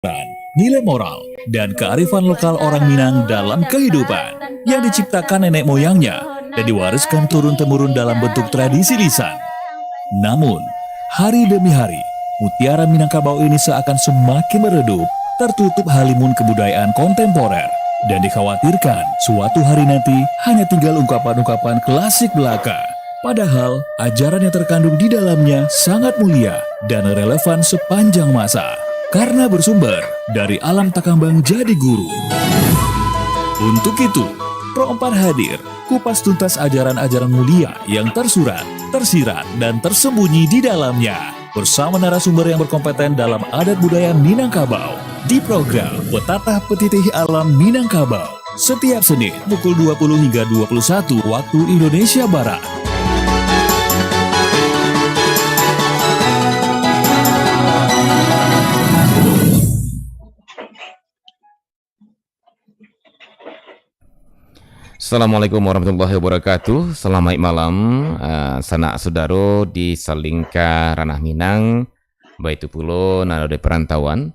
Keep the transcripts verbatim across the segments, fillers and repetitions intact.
nilai moral, dan kearifan lokal orang Minang dalam kehidupan yang diciptakan nenek moyangnya dan diwariskan turun-temurun dalam bentuk tradisi lisan. Namun, hari demi hari, mutiara Minangkabau ini seakan semakin meredup, tertutup halimun kebudayaan kontemporer, dan dikhawatirkan suatu hari nanti hanya tinggal ungkapan-ungkapan klasik belaka. Padahal, ajaran yang terkandung di dalamnya sangat mulia dan relevan sepanjang masa, karena bersumber dari alam takambang jadi guru. Untuk itu, Pro empat hadir, kupas tuntas ajaran-ajaran mulia yang tersurat, tersirat, dan tersembunyi di dalamnya, bersama narasumber yang berkompeten dalam adat budaya Minangkabau, di program Petatah Petitih Alam Minangkabau, setiap Senin pukul dua puluh hingga dua puluh satu waktu Indonesia Barat. Assalamualaikum warahmatullahi wabarakatuh. Salamaik malam, ah, sanak sudaro di salingka ranah Minang, baitu pulo nan ado di parantauan.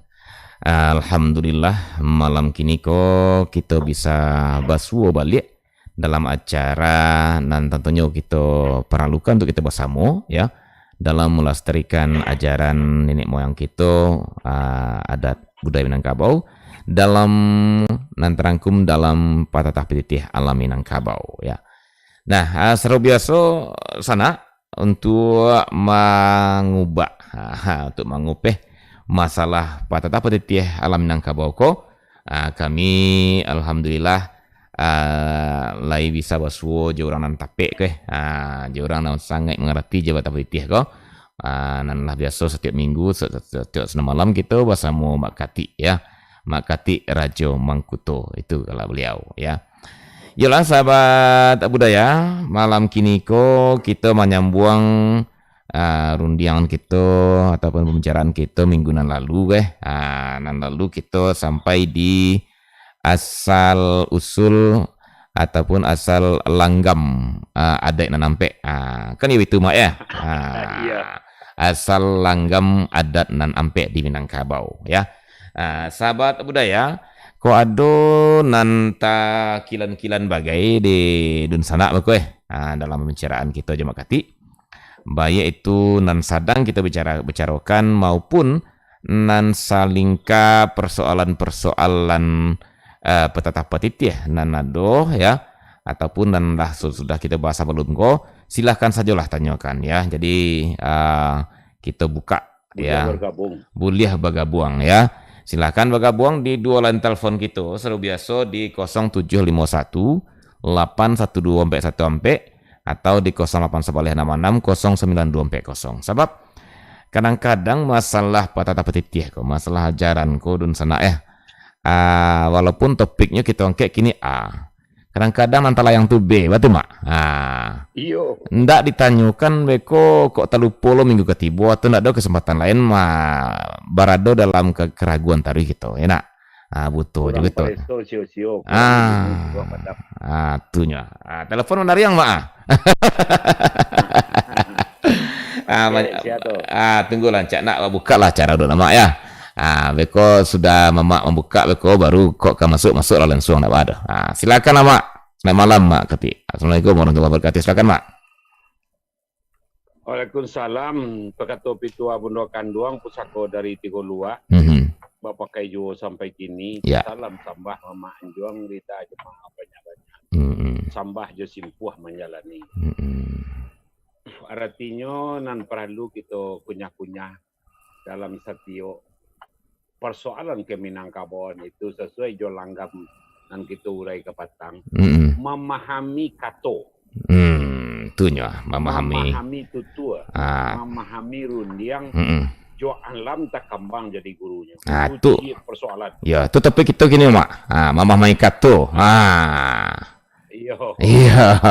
Alhamdulillah, malam kiniko kito bisa basuo baliak dalam acara nan tantunyo kito paralukan untuk kito basamo, ya, dalam melestarikan ajaran nenek moyang kito, ah, adat budaya Minangkabau, dalam nan terangkum dalam Patatah Pititih Alam Minangkabau, ya. Nah, ah, saro biaso, sanak, untuk mangubak, untuk mangupeh masalah Patatah Pititih Alam Minangkabau ko, ah, kami alhamdulillah, ah, lai bisa basuo jo urang nan tapek ko, eh. Ah, jo urang nan sangaik mangarati jo Patatah Pititih ko. Ah, nan lah biaso satiok minggu, sa-, sa-, satiok sinan malam kito basamo Mak Katik, ya. Mak Katik Rajo Mangkuto, itu kalau beliau, ya. Yolah, sahabat budaya, malam kiniko kito manyambuang, ah, rundiangan kito ataupun pambicaraan kito minggu nan lalu, eh. Ah, nan lalu kito sampai di asal usul ataupun asal langgam, ah, adaik nan ampek. Ah, kan iyo itu, Mak, ya? Ah, Iya. Asal langgam adat nan ampek di Minangkabau, ya. Ah, sahabat budaya, kok ado nan takilan-kilan bagai di dunsanak beko, eh? Ah, dalam pambicaraan kito jo Mak Katik, baiak itu nan sadang kito bicara-, bicarokan maupun nan salingka persoalan-persoalan, eh, Patatah Pititih nan ado, ya, ataupun nan lah su-, sudah kito bahas sabalum ko, silahkan sajolah tanyokan, ya. Jadi, eh, kito buka, Buliah ya. Bergabung. Buliah bagabuang, ya. Silahkan bagabuang di duo line telepon kito, selalu biaso di kosong tujuh limo satu, lapan satu duo ampek satu ampek, atau di kosong lapan sabaleh anam anam kosong sambilan duo ampek kosong. Sabab, kadang-kadang masalah Patatah Pititih ko, masalah ajaran ko, dunsanak, eh. Ah, walaupun topiknyo kito angkek kini A, kadang-kadang nan talayang tu B, batua, Mak? Ah. Iyo. Ndak ditanyokan beko, kok talupo lo minggu katibo, atau ndak ado kesempatan lain, ma-, barado dalam ke-, keraguan taruih kito, ya nak? Ah, butuh Kurang juga tu. Pareso sio-sio, kurang Ah. ilmu, kurang pandap. Ah, tunyo. Ah, telepon mandariang, Mak, ah. Ah, Okey, ma-, siap tu. Ah, tunggulah, cak nak buka lah acara dulu, Mak, ya. Ah, beko sudah Mamak mambuka beko, baru kok ka masuk, masuklah langsung, ndak apa tu. Ah, silakan, Mak. Selamat malam, Mak Katik. Assalamualaikum warahmatullahi wabarakatuh. Silakan, Mak. Waalaikumsalam. Pakato pituah bundo kanduang, pusako dari Tigo Luak. Mhm. Bapakai juo sampai kini. Ya. Salam sambah mamak anjuang, rida jemaah banyak-banyak. Mhm. Sambah jo simpuah manjalani. Mhm. Aratinyo nan paralu kito kunyah-kunyah dalam satiok parsoalan ka Minangkabawan itu sasuai jo langgam nan kito urai kapatang, Mm-mm. mamahami kato. Hmm, tunyo, mamahami. Mamahami tutur, Ah. mamahami rundiang, Mm-mm. jo alam takambang jadi gurunyo. Ah, Itu tu. ciek parsoalan. Ya, tu topik kito kini, Mak. Ah, mamahami kato. Ah. Iyo. Iya.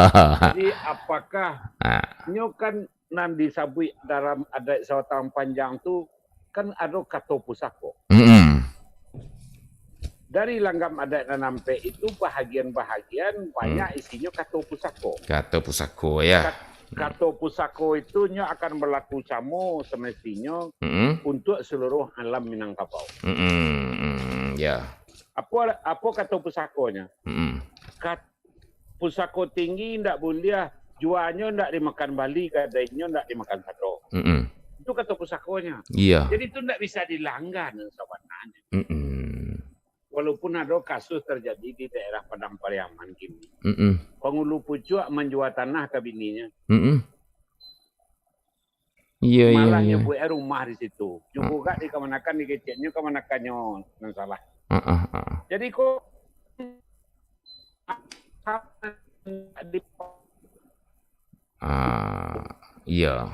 Jadi, apakah Ah. nyo kan nan disabuik dalam adat Sabatang Panjang tu, kan ado kato pusako. Mm-mm. Dari langgam adat nan ampek itu, bahagian-bahagian Mm. isinyo kato pusako. Kato pusako, ya. Kat-, kato pusako itu nyo akan balaku samo semestinyo Mm-mm. untuk seluruh alam Minangkabau. Mm-mm. Ya. Apo, apo kato pusakonyo? Mm-mm. Kat-, pusako tinggi ndak buliah, juanyo ndak dimakan bali, gadainyo ndak dimakan sado. Mm-mm. Itu kato pusakonyo. Iya. Jadi itu ndak bisa dilanggar sabananyo. Mm-mm. Walaupun ado kasus terjadi di daerah Padang Pariaman kini. Mm-mm. Pangulu pucuak manjua tanah ka bininyo. Mm-mm. Iya, iya, malah iya. Nyo buek rumah di situ. Nyo Ah. gugak di kamanakan, dikeceknyo kamanakannyo nan salah. Ah, ah, ah. Jadi ko, Ah, iya.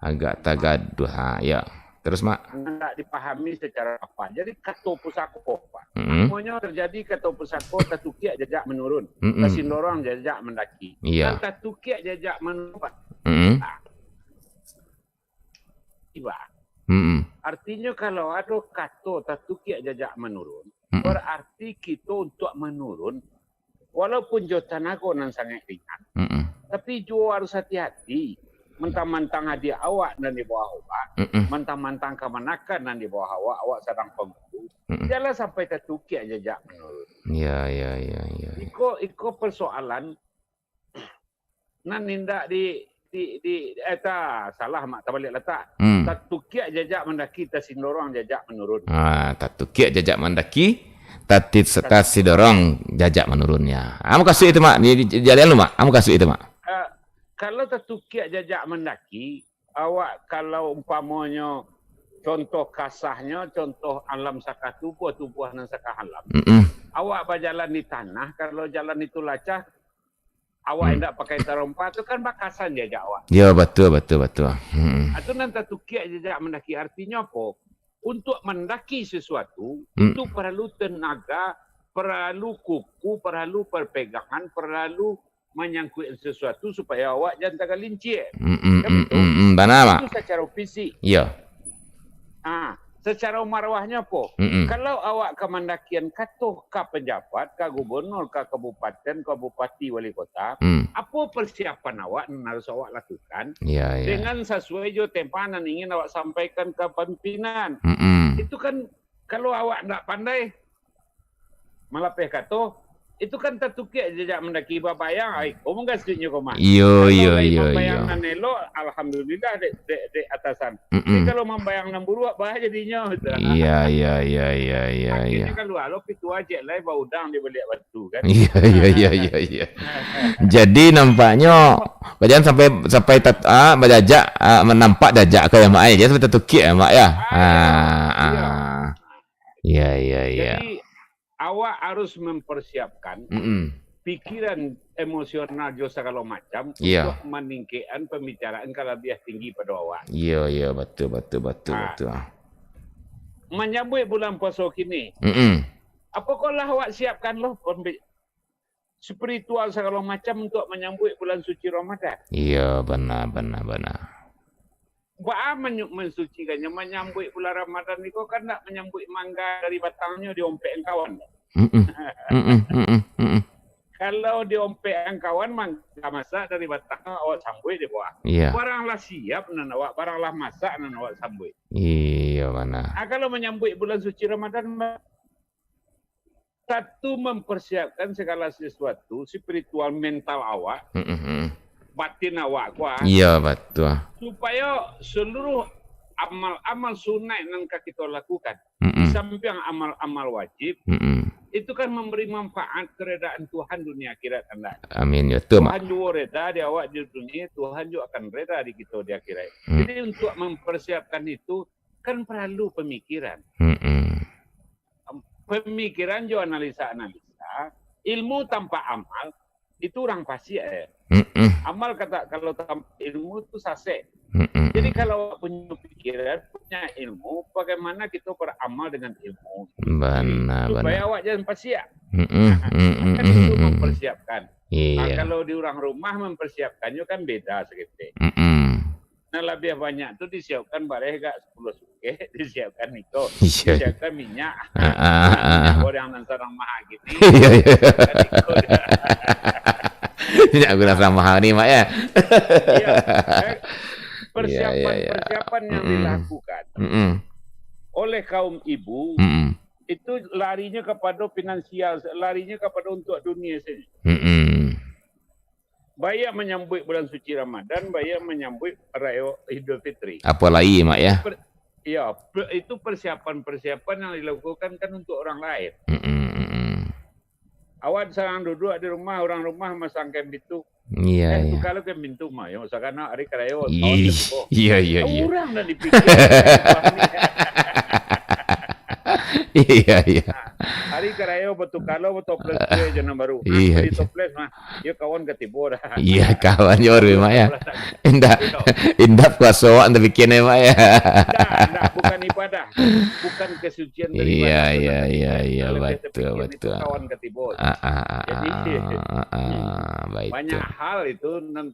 Agak tagaduah. Ha, ya. Terus, Mak? Ndak dipahami secara apa. Jadi, kato pusako, Pak. Mm-mm. Namonyo terjadi kato pusako, tatukiak jajak menurun. Mm-mm. Tasindorong jajak mendaki. Iya. Kan tatukiak jajak menurun, Pak. Mm-mm. Nah. Tiba. Mm-mm. Artinyo, kalau ado kato tatukiak jajak menurun, Mm-mm. berarti kito untuak menurun, walaupun jo tanago nan sangaik ringan, Mm-mm. tapi juo harus hati-hati. Mentang-mentang adiak awak nan di bawah awak, Mm-mm. mentang-mentang kamanakan nan di bawah awak, awak sadang pangulu, Mm-mm. janlah sampai tatukiak jajak menurun. Ya, ya, ya, ya, ya. Iko, iko persoalan nan indak di, di, di, eh, ta, salah, Mak, tabaliak latak. Hmm. Tatukiak jajak mandaki, tasindorong jajak menurun. Ah, tatukiak jajak mandaki, tati-, tasidorong jajak menurun, ya. Ah, mukasuik itu, Mak. Di, di, jalian lu, Mak. Ah, mukasuik itu, Mak. Ah, kalau tatukiak jajak mandaki, awak kalau umpamonyo contoh kasahnyo, contoh alam sakah tubuah, tubuah nan sakah alam. Mm-mm. Awak bajalan di tanah, kalau jalan itu lacak, awak Hmm. indak pakai tarompa tu kan bakasan jajak awak. Ya, batua, batua, batua. Hmm. Itu nan tatukiak jajak mandaki. Artinyo apo? Untuk mandaki sesuatu, Hmm. itu paralu tenaga, paralu kuku, paralu perpegangan, paralu manyangkuik sesuatu supayo awak jan tagalincia. Hmm, hmm, Kan hmm, betul? hmm, hmm. Bana, Mak. Itu secara fisik. Ya. Ah, secara marwahnyo apo? Mm-mm. Kalau awak ka mandakian kato ka pejabat, ka gubernur, ka kabupaten, ka bupati, wali kota, Mm. apo persiapan awak nan harus awak lakukan Iya, iya. dengan sasuai jo tema nan ingin awak sampaikan ka pimpinan? Mm-mm. Itu kan kalau awak ndak pandai, malapeh kato, itu kan tatukiak jajak mandaki babayang, ai, ko mukasuiknyo ko mah. Iyo, Kalau iyo, lai iyo, mambayang iyo. nan elok, alhamdulillah, dek, dek, dek atasan. Mm-mm. Tapi kalau mambayang nan buruak, bah jadinyo, gitu. Iya, iya, iya, iya, iya, iya. Akhirnyo kalua lo pitua ciek lai baudang di baliak batu, kan? Iya, iya, iya, iya, iya. Jadi nampaknyo, bajan sampai, sampai tat-, ah, bajajak, ah, nampak jajak ka ya, Mak, eh. Jadi sampai tatukiak ya, Mak, ya? Ah, iya. Ah, ah. Iya. Iya, iya, iya. Jadi, awak harus mempersiapkan Mm-mm. pikiran emosional jo sagalo macam Iya. untuk maningkekan pembicaraan ka labiah tinggi pado awak. Iya, iya, batua, batua, batua, Ah. batua. Manyambuik bulan puaso kini, Mm-mm. apokolah awak siapkan lo pembi-, spiritual sagalo macam untuk manyambuik bulan suci Ramadan? Iya, bana, bana, bana. Baa manyu-, mansucikannyo, manyambuik bulan Ramadan niko kan ndak manyambuik mangga dari batangnyo diompek angkawan. Mm-mm. Mm-mm, mm-mm, mm-mm. Kalau diompek angkawan, mangga masak dari batang awak sambuik di bawah. Iya. Barang lah siap nan awak, barang lah masak nan awak sambuik. Iya, bana. Ah, kalau manyambuik bulan suci Ramadan, satu, mempersiapkan segala sesuatu, spiritual, mental awak, Mm-mm. batin awak ko, ah. Iya, batua. Supayo seluruh amal-amal sunaik nan ka kito lakukan, Mm-mm. di sampiang amal-amal wajib, Mm-mm. itu kan memberi manfaat keredaan Tuhan dunia akhirat, kan ndak? Amin, ya, tu, Mak. Tuhan juo reda di awak di dunia, Tuhan juo akan reda di kito di akhirat. Mm. Jadi, untuk mempersiapkan itu, kan paralu pemikiran. Mm-mm. Pemikiran jo analisa-analisa, ilmu tanpa amal, itu urang pasiak, eh. Mm-mm. Amal kata, kalau tanpa ilmu tu sasek. Mm-mm. Jadi, kalau awak punya pikiran, punya ilmu, bagaimana kita beramal dengan ilmu? Bana, Supaya bana. awak jangan pasiak. Mm-mm, mm-mm, Kan itu mm-mm. mempersiapkan. Iya. Nah, kalau di urang rumah mempersiapkannyo kan beda saketek. Mm-mm. Nah, labiah banyak tu disiapkan bareh gak sapuluah sukeh, disiapkan iko, Iya. disiapkan minyak. Ah, ah, ah, ah. Minyak goreng nan sadang maha gini. Iya, iya. Disiapkan iko. Minyak goreng sadang maha ni, Mak, ya? Iya. Eh, Iya, iya, iya. persiapan-persiapan yang Mm-mm. dilakukan Mm-mm. oleh kaum ibu Mm-mm. itu larinya kepada finansial, larinya kepada untuk dunia saja. Mm-mm. Baiak manyambuik bulan suci Ramadan, baiak manyambuik rayo Idul Fitri. Apo lai, Mak, ya? Per-, ya, per-, itu persiapan-persiapan yang dilakukan kan untuk orang lain. Mm-mm, mm-mm. Awak sadang duduak di rumah, urang rumah masang kain pintu. Iya, eh, iya. Tukar lo kain pintu mah, yo, sakana hari karayo, kawan Ih, katibo. Iya, iya, iya. Urang dah dipikia. Iya, iya. Nah, hari karayo batukar lo, batoples kue jo nan baru. Nah, iya, bali iya. Toples mah, yo kawan katibo dah. Iya, kawan jo baru, Mak, ya. Indak, indak puaso awak ndak bikin, ya, Mak, ya. Indak, indak, bukan ibadah. Bukan kesucian dari ibadah. Iya, iya, iya, iya, betul, betul. Kawan katibo. Ah, ah, ah, jadi, ah, ah, ah, banyak hal itu nan,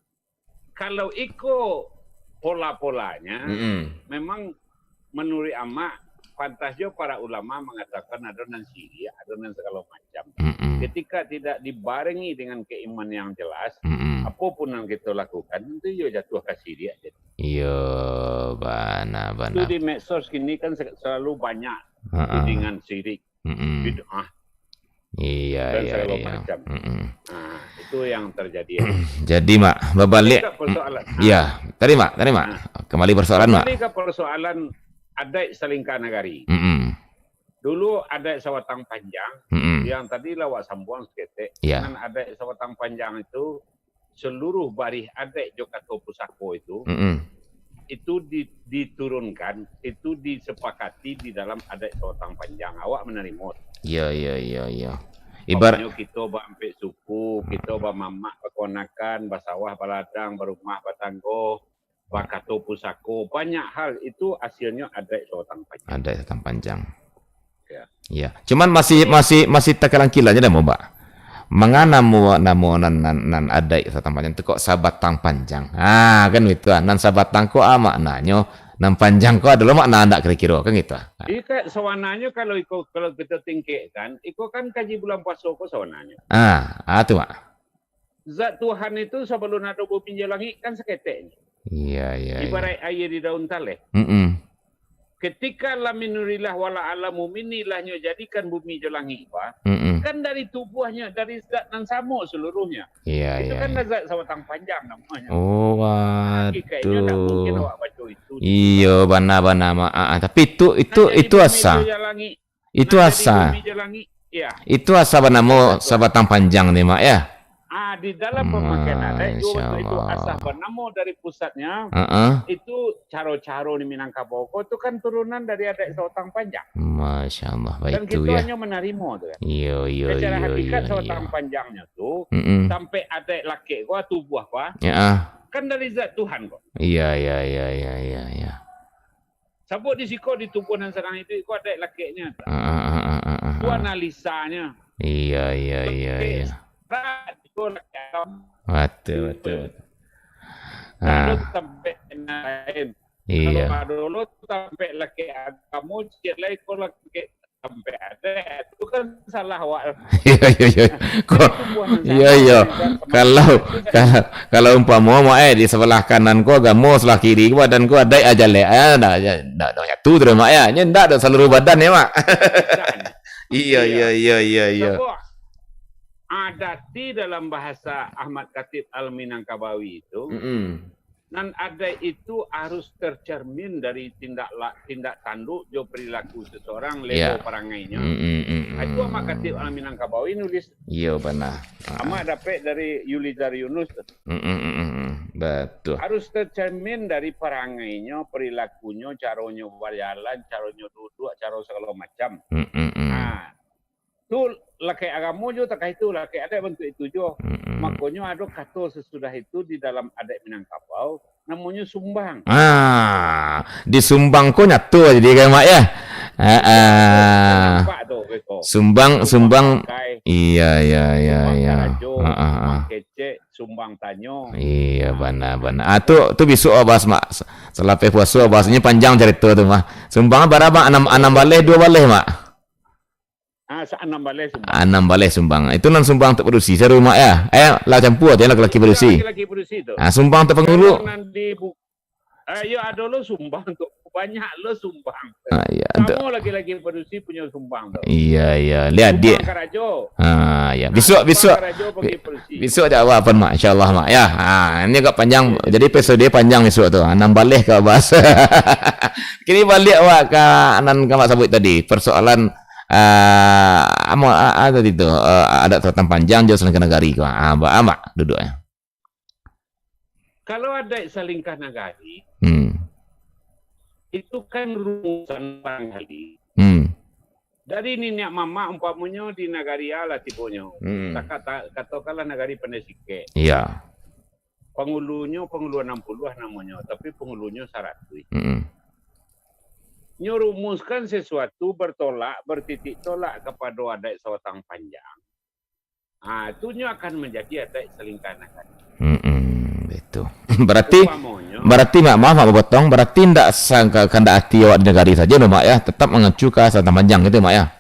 kalau iko pola-polanya, mm-mm, memang menurut Amak, pantas jo para ulama mengatakan ada nan syirik, ada nan segala macam. Mm-mm. Ketika tidak dibarengi dengan keimanan yang jelas, mm-mm, apapun yang kita lakukan, itu yo jatuh ka syirik aja. Iyo, bana, bana. Itu di medsos kini kan se-, selalu banyak, heeh, tudingan syirik, mm-mm, bid'ah, iya, dan iya, segala, iya, macam. Mm-mm. Nah, itu yang terjadi. Jadi, Mak, babaliak. Kembali ke persoalan. Iya, tadi, Mak, tadi, Mak. Nah. Kembali persoalan, Mak. Kembali ke persoalan adaik salingka nagari. Mm-mm. Dulu adaik sabatang panjang, mm-mm, yang tadi lah wak sambuang saketek, iya, dengan adaik sabatang panjang itu, seluruh barih adaik jo kato pusako itu, mm-mm, itu di-, diturunkan, itu disepakati di dalam adaik sabatang panjang. Awak manarimo? Iya, iya, iya, iya. Ibar- Umpamonyo kito baampek suku, kito bamamak, bakonakan, basawah, baladang, barumah, batanggo, bakato pusako, banyak hal itu hasilnyo adaik sabatang panjang. Adaik sabatang panjang. Ya. Iya. Cuman masih, masih, masih takalang-kilang je namo, Mbak. Manga namo, namo nan, nan, nan adaik sabatang panjang tu kok sabatang panjang? Ah, kan itu ah. Nan sabatang ko ah maknanyo, nan panjang ko ado lo makna ndak kiro-kiro, kan gitu ah. Jadi, kan, sabananyo kalau iko, kalau kito tingkekkan, iko kan kaji bulan puaso ko sabananyo. Ah, ah tu, Mak. Zat Tuhan itu sabalun ado bumi jo langik kan saketek. Iya, iya, iya. Ibarat aia di daun taleh. Mm-mm. Ketika lam minurilah wala ala mumini lah nyo jadikan bumi jo langik, Pak. Mm-mm. Kan dari tubuhnyo, dari zat nan samo seluruhnyo. Iya, iya, iya. Itu kan zat sabatang panjang namonyo. Oh, waduh. Hakikatnyo tak mungkin awak baco itu. Iyo, bana, bana, Mak. Ah, ah. Tapi itu, itu, kan jadi itu bumi asa. Jo langik. Itu asa. Nah, jadi bumi jo langik, iya. Itu asa banamo sabatang panjang ni, Mak, ya? Ah, di dalam pamakaian adaik tu, waktu itu asa banamo dari pusatnya, heeh, itu caro-caro di Minangkabau ko tu kan turunan dari adaik sabatang panjang. Masya Allah, baik tu, ya. Dan kito hanyo manarimo tu kan. Iyo, iyo, iyo, iyo. Secara hakikat sabatang panjangnyo tu, mm-mm, sampai adaik lakek ko, tubuah ko, ya, ah, kan dari zat Tuhan ko. Iya, iya, iya, iya, iya, iya. Sabab di siko di tubuah nan sadang iduik ko adaik lakeknyo. Ah, ah, ah, ah, ah, ah. Tu analisanyo. Iya, iya, iya, iya. Lakek sat, iko lakek agamo. Batul, batul, batul. Ado tampek nan lain. Iya. Kalau ado lo tampek lakek agamo, ciek lai ko lakek tampek adaik, tu kan salah awak. Iya, iya, iya. Ko, iya, iya. Kalau, kalau, kalau umpamo, Mak, eh, di sabalah kanan ko agamo, sabalah kiri ko badan ko adaik, ah, jalek, ah, ndak, ndak, ndak nyatu tu, Mak, ya. Nyo ndak ado saluruh badan, ya, Mak. Iya, iya, iya, iya, iya. Sabab adati dalam bahasa Ahmad Khatib Al-Minangkabawi itu, mm-mm, nan adaik itu harus tercermin dari tindak la-, tindak tanduk jo perilaku seseorang, level parangainyo. Mm, mm, mm, mm. Itu Ahmad Khatib Al-Minangkabawi nulis. Iyo, bana. Ah. Amak dapek dari Yulizar Yunus tu. Mm, mm, mm, mm, mm. Batul. Harus tercermin dari parangainyo, perilakunyo, caronyo bajalan, caronyo duduak, caro sagalo macam. Mm, mm, mm. Ah. Tu lakek agamo juo takah itu, lakek adaik bantuak itu juo. Mm-mm. Makonyo ado kato sasudah itu di dalam adaik Minangkabau, namonyo sumbang. Ah, di sumbang ko nyato jadi kan, Mak, ya? Ha, ha. Nampak tu, beko. Sumbang, sumbang. Sumbang pakai. Iya, iya, iya, iya. Sumbang karajo, ha, ha, ha, sumbang kecek, sumbang tanyo. Iya, bana, bana. Ah, tu, tu bisuak bahas, Mak. Salapeh puaso bahasanyo panjang carito tu, Mak. Sumbang bara, Mak? Anam, anam baleh, duo baleh, Mak? Ah, sa-, anam baleh sumbang. Anam baleh sumbang. Itu nan sumbang untuak padusi saru, Mak, ya? Eh, lah campua tu, ya, laki-laki padusi. Laki-laki padusi tu. Ah, sumbang untuak pangulu. Kalau nan di bu-, Ah, iyo, ado lo sumbang tu. Banyak lo sumbang. Ah, iyo, tu. Samo laki-laki padusi punyo sumbang tu. Iyo, iyo. Liek, sumbang diak. Karajo. Ah, iyo. Nah, bisuak, sumbang bisuak. Karajo bagi padusi. Bisuak jak awak pan, Mak. Insyaallah, Mak. Yo, ha, ini agak panjang. Iyo, iyo. Jadi, episode panjang bisuak tu. Ha, nan baleh ka bahas. Kini baliak awak ka nan ka Mak sabuik tadi. Persoalan, ah, amo, ah, ah, tadi tu, ah, adat Sabatang Panjang jo Salingka Nagari ko. Ah, ba-, ah, Mak, duduaknyo. Kalau adaik Salingka Nagari, hmm, itu kan rumusan barangkali. Hmm. Dari niniak mamak, umpamonyo di nagari A lah tibonyo. Hmm. Takah ta-, katokanlah nagari Pandai Sikek. Iya. Pangulunyo, pangulu anam puluah namonyo, tapi pangulunyo saratuih. Hmm. Nyo rumuskan sesuatu bertolak, bertitik tolak kapado adaik Sabatang Panjang. Ah, tu nyo akan manjadi adaik Salingka Nagari. Mm-mm, betul. Berarti, umpamonyo, berarti, Mak, maaf, Mak, bapotong, berarti ndak sangka kandak ati awak di nagari sajo, no, Mak, ya? Tetap mangacu ka Sabatang Panjang gitu, Mak, ya?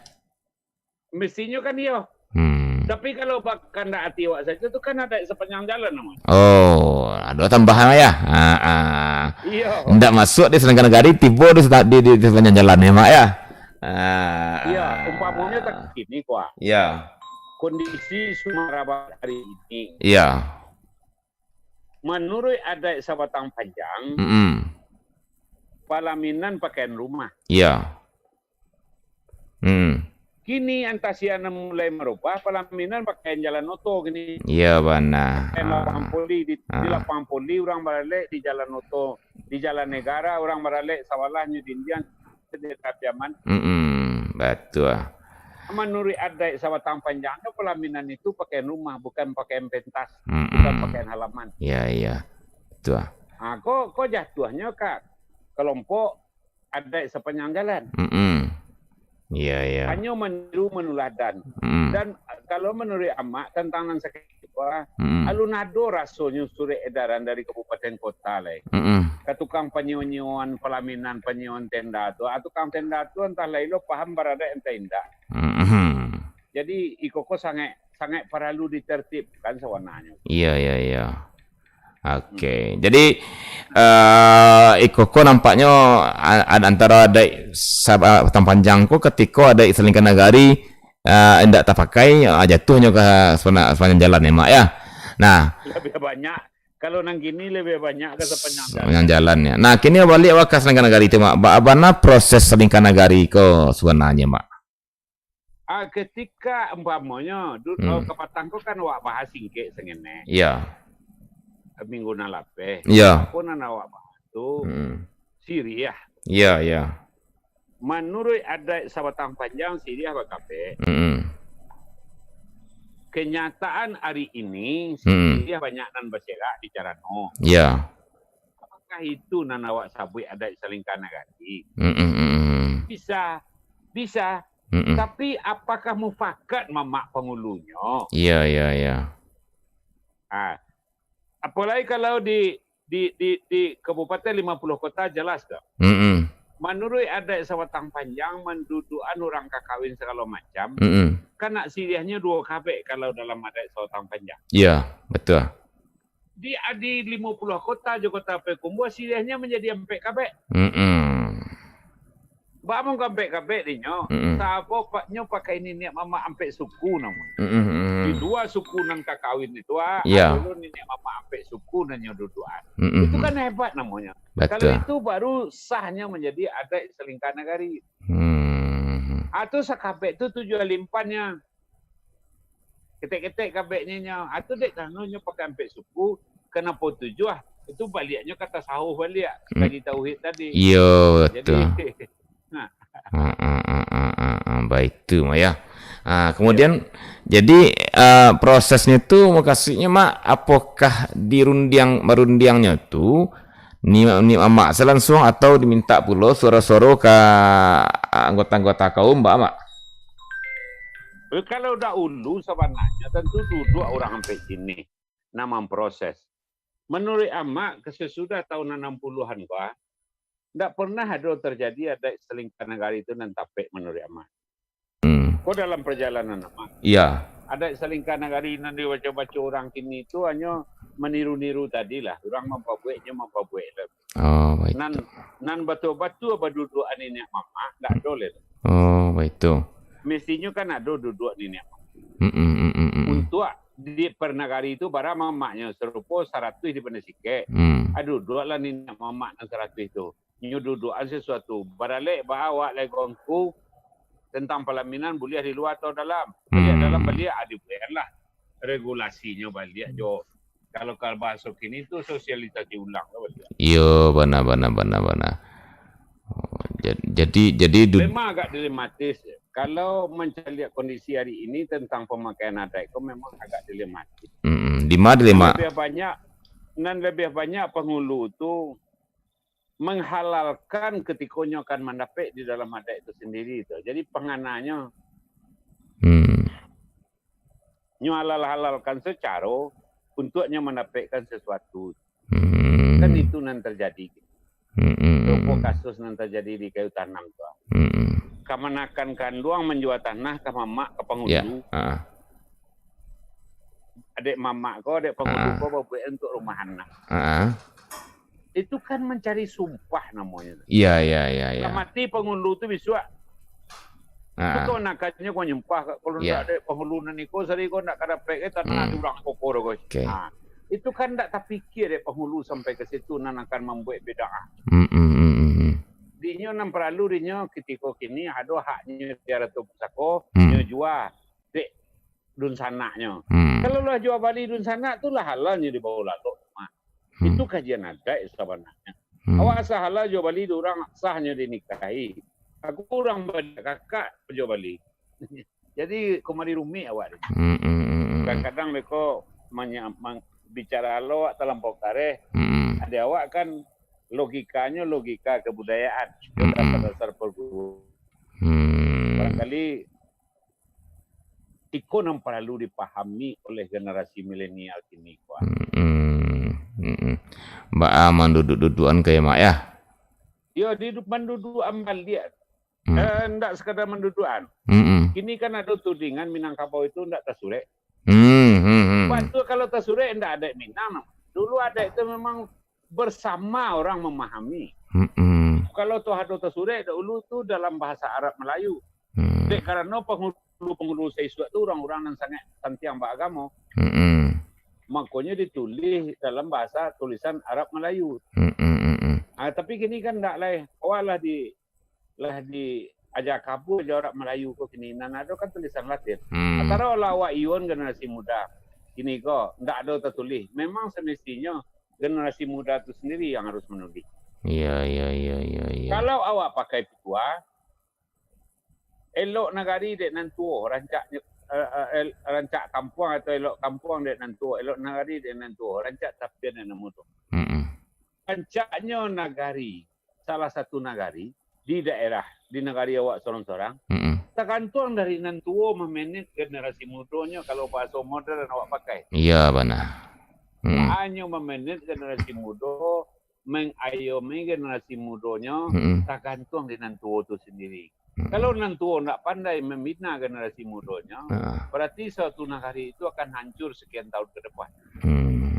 Mestinyo kan iyo. Hmm. Tapi kalau ba-, kandak ati awak sajo tu kan adaik sapanjang jalan, no, Mak. Oh, ado tambahan, Mak, ya? Ah, ah. Iyo. Ndak masuak di Salingka Nagari, tibo di seta-, di, di, di sapanjang jalan, ya, Mak, ya? Ah, iyo, ah. Umpamonyo tak kini, kuah. Ya. Kondisi Sumatera Barat hari ini. Iya. Manuruik adaik Sabatang Panjang, mm-mm, palaminan pakaian rumah. Iya. Mm. Kini antah sia nan mulai marubah, palaminan pakaian jalan oto kini. Iya, bana. Pakaian lapangan voli, di, di, ah, lapangan voli urang baralek, di jalan oto, di jalan negara urang baralek, sabalah nyo dindiang, di Piaman. Mm-mm, batua. Manuruik adaik Sabatang Panjang tu, palaminan itu pakaian rumah, bukan pakaian pentas, mm-mm, bukan pakaian halaman. Iya, iya. Batua. Ha, ko, ko jatuahnyo ka kelompok adaik sapanjang jalan. Mm-mm. Iya, iya. Hanyo maniru manuladan. Mm-mm. Dan, eh, kalau manuruik Amak, tantang nan sakali ko, ah, mm-mm, alun ado rasonyo surek edaran dari kabupaten kota lai. Mm-mm. Ka tukang panyio-nyioan palaminan, panyioan tenda tu, ah, tukang tenda tu antah lai lo paham baradaik antah indak. Mm-mm. Jadi, iko ko sangaik, sangaik paralu ditertibkan sabananyo. Iya, iya, iya. Oke. Hmm. Jadi, eh, iko ko nampaknyo a-, a-, antaro adaik Sab-, Sabatang Panjang ko katiko adaik Salingka Nagari, eh, indak tapakai, eh, jatuahnyo ka sapana-, sapanjang jalan, ya, Mak, ya. Nah. Labiah banyak, kalau nan kini labiah banyak ka sapanjang jalan. Sapanjang jalan, ya. Nah, kini baliak ka Salingka Nagari tu, Mak. Ba-, bana proses Salingka Nagari ko sabananyo, Mak? Ah, ketika umpamonyo, du-, hmm, eh, kapatang ko kan awak bahas singkek sangenek. Iya. Minggu nan lapeh. Iya. Apo nan awak bahas tu, hmm, siriah. Iya, iya. Manuruik adaik Sabatang Panjang, siriah bakabek. Mm-mm. Kenyataan ari ini, mm-mm, siriah banyak nan baserak di carano. Iya. Apakah itu nan awak sabuik adaik Salingka Nagari? Mm-mm, mm-mm. Bisa, bisa. Mm-mm. Tapi apakah mufakat mamak pangulunyo? Iya, iya, iya. Ah, apolai kalau di, di, di, di Kabupaten Lima Puluh Kota jelas tu. Mm-mm. Manuruik adaik Sabatang Panjang, mandudukan urang ka kawin sagalo macam, mm-mm, kan nak siriahnyo duo kabek kalau dalam adaik Sabatang Panjang. Iya, betul. Di, di Limo Puluah Kota jo Kota Payakumbuah, siriahnyo manjadi ampek kabek. Mm-mm. Baa mangko ampek kabek dinyo? Mm-mm. Sabab pa-, nyo pakai niniak mamak ampek suku namonyo. Mm-mm, mm-mm. Di duo suku nan ka kawin itu, ah, iya, ado lo niniak mamak ampek suku nan nyo duduakan. Mm-mm. Itu kan hebat namonyo. Betul. Kalau itu baru sahnyo manjadi adaik Salingka Nagari. Hmm. Ah, tu sakabek tu tujuah limpannyo. Ketek-ketek kabeknyo nyo. Atau dek karano nyo pakai ampek suku, kanapo tujuah, itu baliaknyo ka tasawuf baliak, hmm, kaji tauhid tadi. Iyo, jadi, betul. Nah. Ah, ah, ah, ah, ah, ah, baitu, Mak, ya. Ah, kemudian, ya, jadi, ah, prosesnyo tu, mukasuiknyo, Mak, apokah dirundiang, marundiangnyo tu, ni, ni Amak se lansuang atau dimintak pulo suaro-suaro ka anggota-anggota kaum, baa, Mak? Eh, kalau dahulu sabananyo tantu duduak urang ampek sinih nan mamproses. Manuruik Amak, ka sasudah taun anam puluahan ko, ah, ndak pernah ado terjadi adaik Salingka Nagari tu nan tapek manuruik Amak. Hmm. Ko dalam parjalanan Amak. Iya. Adaik Salingka Nagari nan dibaco-baco urang kini tu hanyo maniru-niru tadi lah. Urang mampabuek, nyo mampabuek lah. Oh, baitu. Nan, nan batua-batua baduduak niniak mamak, ndak ado lai. Oh, baitu. Mestinyo kan ado duduak niniak mamak. Mm-mm, mm-mm, mm-mm. Untuak di pernagari tu, bara mamaknyo sarupo saratuih di Pandai Sikek. Hmm. Ah, duduaklah niniak mamak nan saratuih tu. Nyo duduakan sasuatu. Baralek baa awak lai ko ngku tentang palaminan, buliah di lua atau dalam. Baliak dalam, hmm, baliak, ah, dibueklah regulasinyo baliak jo. Kalau, kalau bahaso kini tu sosialisasi ulang lah baliak. Iyo, bana, bana, bana, bana. Oh, ja-, jadi, jadi du- Memang agak dilematis. Kalau mancaliak kondisi hari ini tentang pamakaian adaik ko memang agak dilematis. Mm-mm. Di ma dilema- Nan labiah banyak, nan labiah banyak pangulu tu manghalalkan katikonyo akan mandapek di dalam adaik tu sandiri tu. Jadi, pangananyo, hmm, nyo halal-halalkan sacaro untuak nyo mandapekkan sasuatu. Hmm. Kan itu nan tarjadi. Hmm, hmm, hmm, hmm. Contoh kasus nan tarjadi di Kayu Tanam tu. Hmm, hmm. Kamanakan kanduang manjua tanah ka mamak, ka pangulu. Ya, ha. Adek mamak ko, adek pangulu, ha, ko babuek untuak rumah anak. Ha. Itu kan mancari sumpah namonyo. Iya, iya, iya, iya. Lah mati pangulu tu bisuak. Ha. Betul nakannyo ko nyumpah, kalau, ya, ndak adek pangulu nan iko, sari ko ndak ka dapek, eh, tanah, hmm, di urang koko doh, guys. Oke. Ha. Itu kan ndak tapikia dek pangulu sampai ka situ nan akan mambuek bid'ah. Hmm, hmm, hmm, hmm, hmm. Dinyo nan paralu dinyo kutiko kini ado haknyo di arato pusako, hmm, nyo jua dek dunsanaknyo. Hmm. Kalau lah jua bali dunsanak tu lah halal nyo dibao lalok. Hmm. Itu kajian adaik sabananyo. Hmm. Awak asa halal jua bali di urang, sah nyo dinikahi. Aku urang baliak kakak jua bali. Jadi, kumari rumik awak ni. Hmm, hmm, hmm, hmm, hmm. Kadang-kadang beko manya-, mang-, bicara alo awak talampau kareh. Hmm, hmm. Ade awak kan logikanyo logika kebudayaan, hmm, dasar-dasar perguruan. Hmm. Barangkali iko nan paralu dipahami oleh generasi milenial kini, Kuan. Mm-mm. Mm-mm. Baa manduduak-duduakan ka, ya, Mak, ya? Yo, di manduduakan baliak. Mm. Eh, ndak sekadar manduduakan. Mm-mm. Kini kan ado tudingan Minangkabau itu ndak tasurek. Mm, mm, mm. Waktu kalau tasurek ndak adaik Minang. Dulu adaik itu memang bersama orang memahami. Mm-mm. Kalau tu ado tasurek dahulu tu dalam bahasa Arab Melayu. Mm. Dek karano pangulu-pangulu saisuak tu urang-urang nan sangaik santiang baagamo. Mm-mm. Makonyo ditulih dalam bahasa tulisan Arab Melayu. Mm-mm, mm-mm. Ah, tapi kini kan ndak lai. Awak lah di, lah diaja kabua jo Arab Melayu ko kini. Nan ado kan tulisan Latin. Mm. Antaro lah awak iun generasi muda. Kini ko ndak ado tatulih. Memang semestinyo generasi muda tu sendiri yang harus manulih. Iya, iya, iya, iya, iya. Kalau awak pakai pitua, elok nagari dek nan tuo, rancaknyo, eh, eh, el-, rancak kampuang atau elok kampuang dek nan tuo, elok nagari dek nan tuo, rancak tapian dek nan mudo. Mm-mm. Rancaknyo nagari, salah satu nagari, di daerah, di nagari awak sorang-sorang, mm-mm, tagantuang dari nan tuo mamaintain generasi mudonyo, kalau bahaso modern awak pakai. Iya, bana. Mm. Hanyo mamaintain generasi mudo, mangayomi generasi mudonyo, mm-mm, tagantuang di nan tuo tu sendiri. Mm-mm. Kalau nan tuo ndak pandai mambina generasi mudonyo, heeh, berarti suatu nagari itu akan hancur sekian tahun ke depan. Hmm.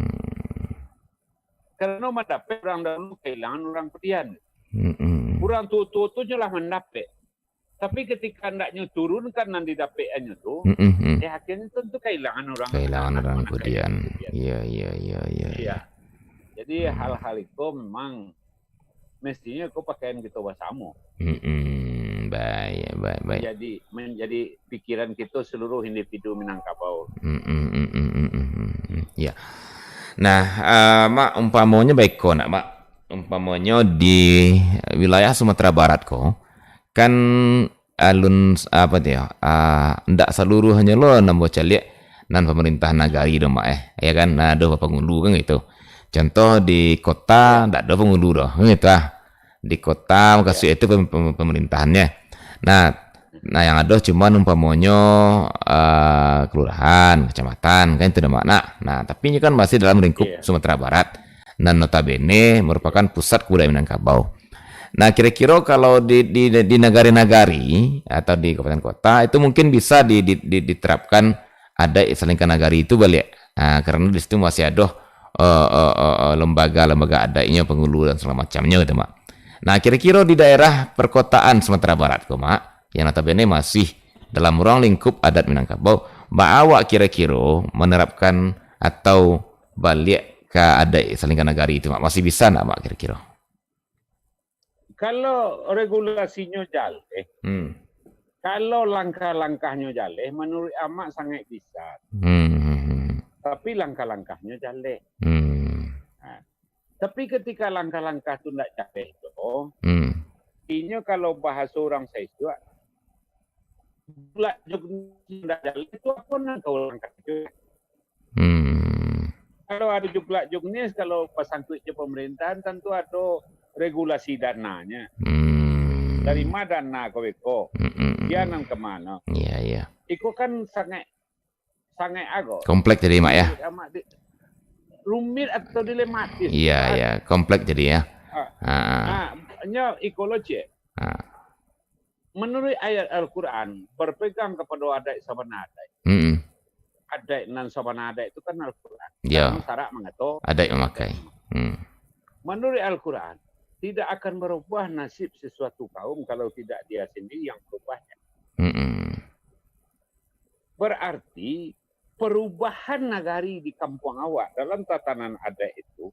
Karano mandapek urang dahulu, kailangan urang kudian. Mm-mm. Urang tuo-tuo tu nyo lah mandapek. Tapi ketika andaknyo turunkan nan didapekannyo tu, mm-mm, mm, eh, akhirnyo tentu kailangan urang, kailangan anak-anak urang kudian. Iya, iya, iya, iya, iya. Iya. Jadi, hmm, hal-hal itu memang mestinyo ko pakaian kito basamo. Mm-mm. Baik, baik, baik. Menjadi, menjadi pikiran kito seluruh individu Minangkabau. Mm-mm, mm-mm, mm-mm, mm-mm. Ya. Nah, eh, Mak, umpamonyo baiko nak, Mak. Umpamonyo di wilayah Sumatera Barat ko, kan alun, apa tu yo, ah, ndak saluruahnyo lo nan bacaliak nan pamarintah nagari do, Mak, eh. Ya kan? Nah, ado bapangulu kan gitu. Contoh di kota, ya, ndak ado pangulu do, kan gitu ah. Di kota, ya, mukasuik itu pem-, pem-, pamarintahannyo. Nah, nah, yang ado cuman umpamonyo, ah, kelurahan, kecamatan, kan itu do, Mak. Nah, nah, tapi ini kan masih dalam lingkup, iya, Sumatera Barat. Nan notabene merupakan pusat kebudayaan Minangkabau. Nah, kira-kira kalau di, di, di nagari-nagari atau di kabupaten kota, itu mungkin bisa di, di, di, diterapkan adaik salingka nagari itu baliak. Nah, karena di situ masih ado eh, eh, eh, eh, lembaga-lembaga adaiknyo, pangulu dan sagalo macamnyo gitu, Mak. Nah, kiro-kiro di daerah perkotaan Sumatera Barat ko, Mak, yang notabene masih dalam ruang lingkup adat Minangkabau, baa awak kiro-kiro menerapkan atau baliak ka adaik salingka nagari tu, Mak? Masih bisa ndak, Mak, kiro-kiro? Kalau regulasinyo jaleh, Hmm. kalau langkah-langkahnyo jaleh, manuruik Amak sangaik bisa. Hmm. Tapi langkah-langkahnyo jaleh. Hmm. Ha. Tapi ketika langkah-langkah tu ndak jaleh tu, Hmm. inyo kalau bahaso urang saisuak, juglak jugnis ndak jaleh tu, apo nan ka urang karajokan? Hmm. Kalau ado juglak jugnis, kalau basangkuik jo pemerintahan, tantu ado regulasi dananya. Hmm. Dari ma dana ko beko? Hmm, hmm, hmm, Sia hmm. nan ka mano? Iya, iya. Iko kan sangaik, sangaik ago. Kompleks jadi, Mak, ya? Amat di-, rumit atau dilematis, Iya, Pak. iya. Kompleks jadi, ya. Ah. Ah, ah. Ah, nyo iko lo, Cik. Ah. Manuruik ayat Al-Quran, berpegang kepada adaik sabana adaik. Mm-mm. Adaik nan sabana adaik tu kan Al-Quran. Ya. Karano syarak mangato Adaik mamakai. Hmm. Manuruik Al-Quran, tidak akan berubah nasib sesuatu kaum kalau tidak dia sendiri yang berubahnya. Mm-mm. Berarti, perubahan nagari di kampuang awak dalam tatanan adaik itu,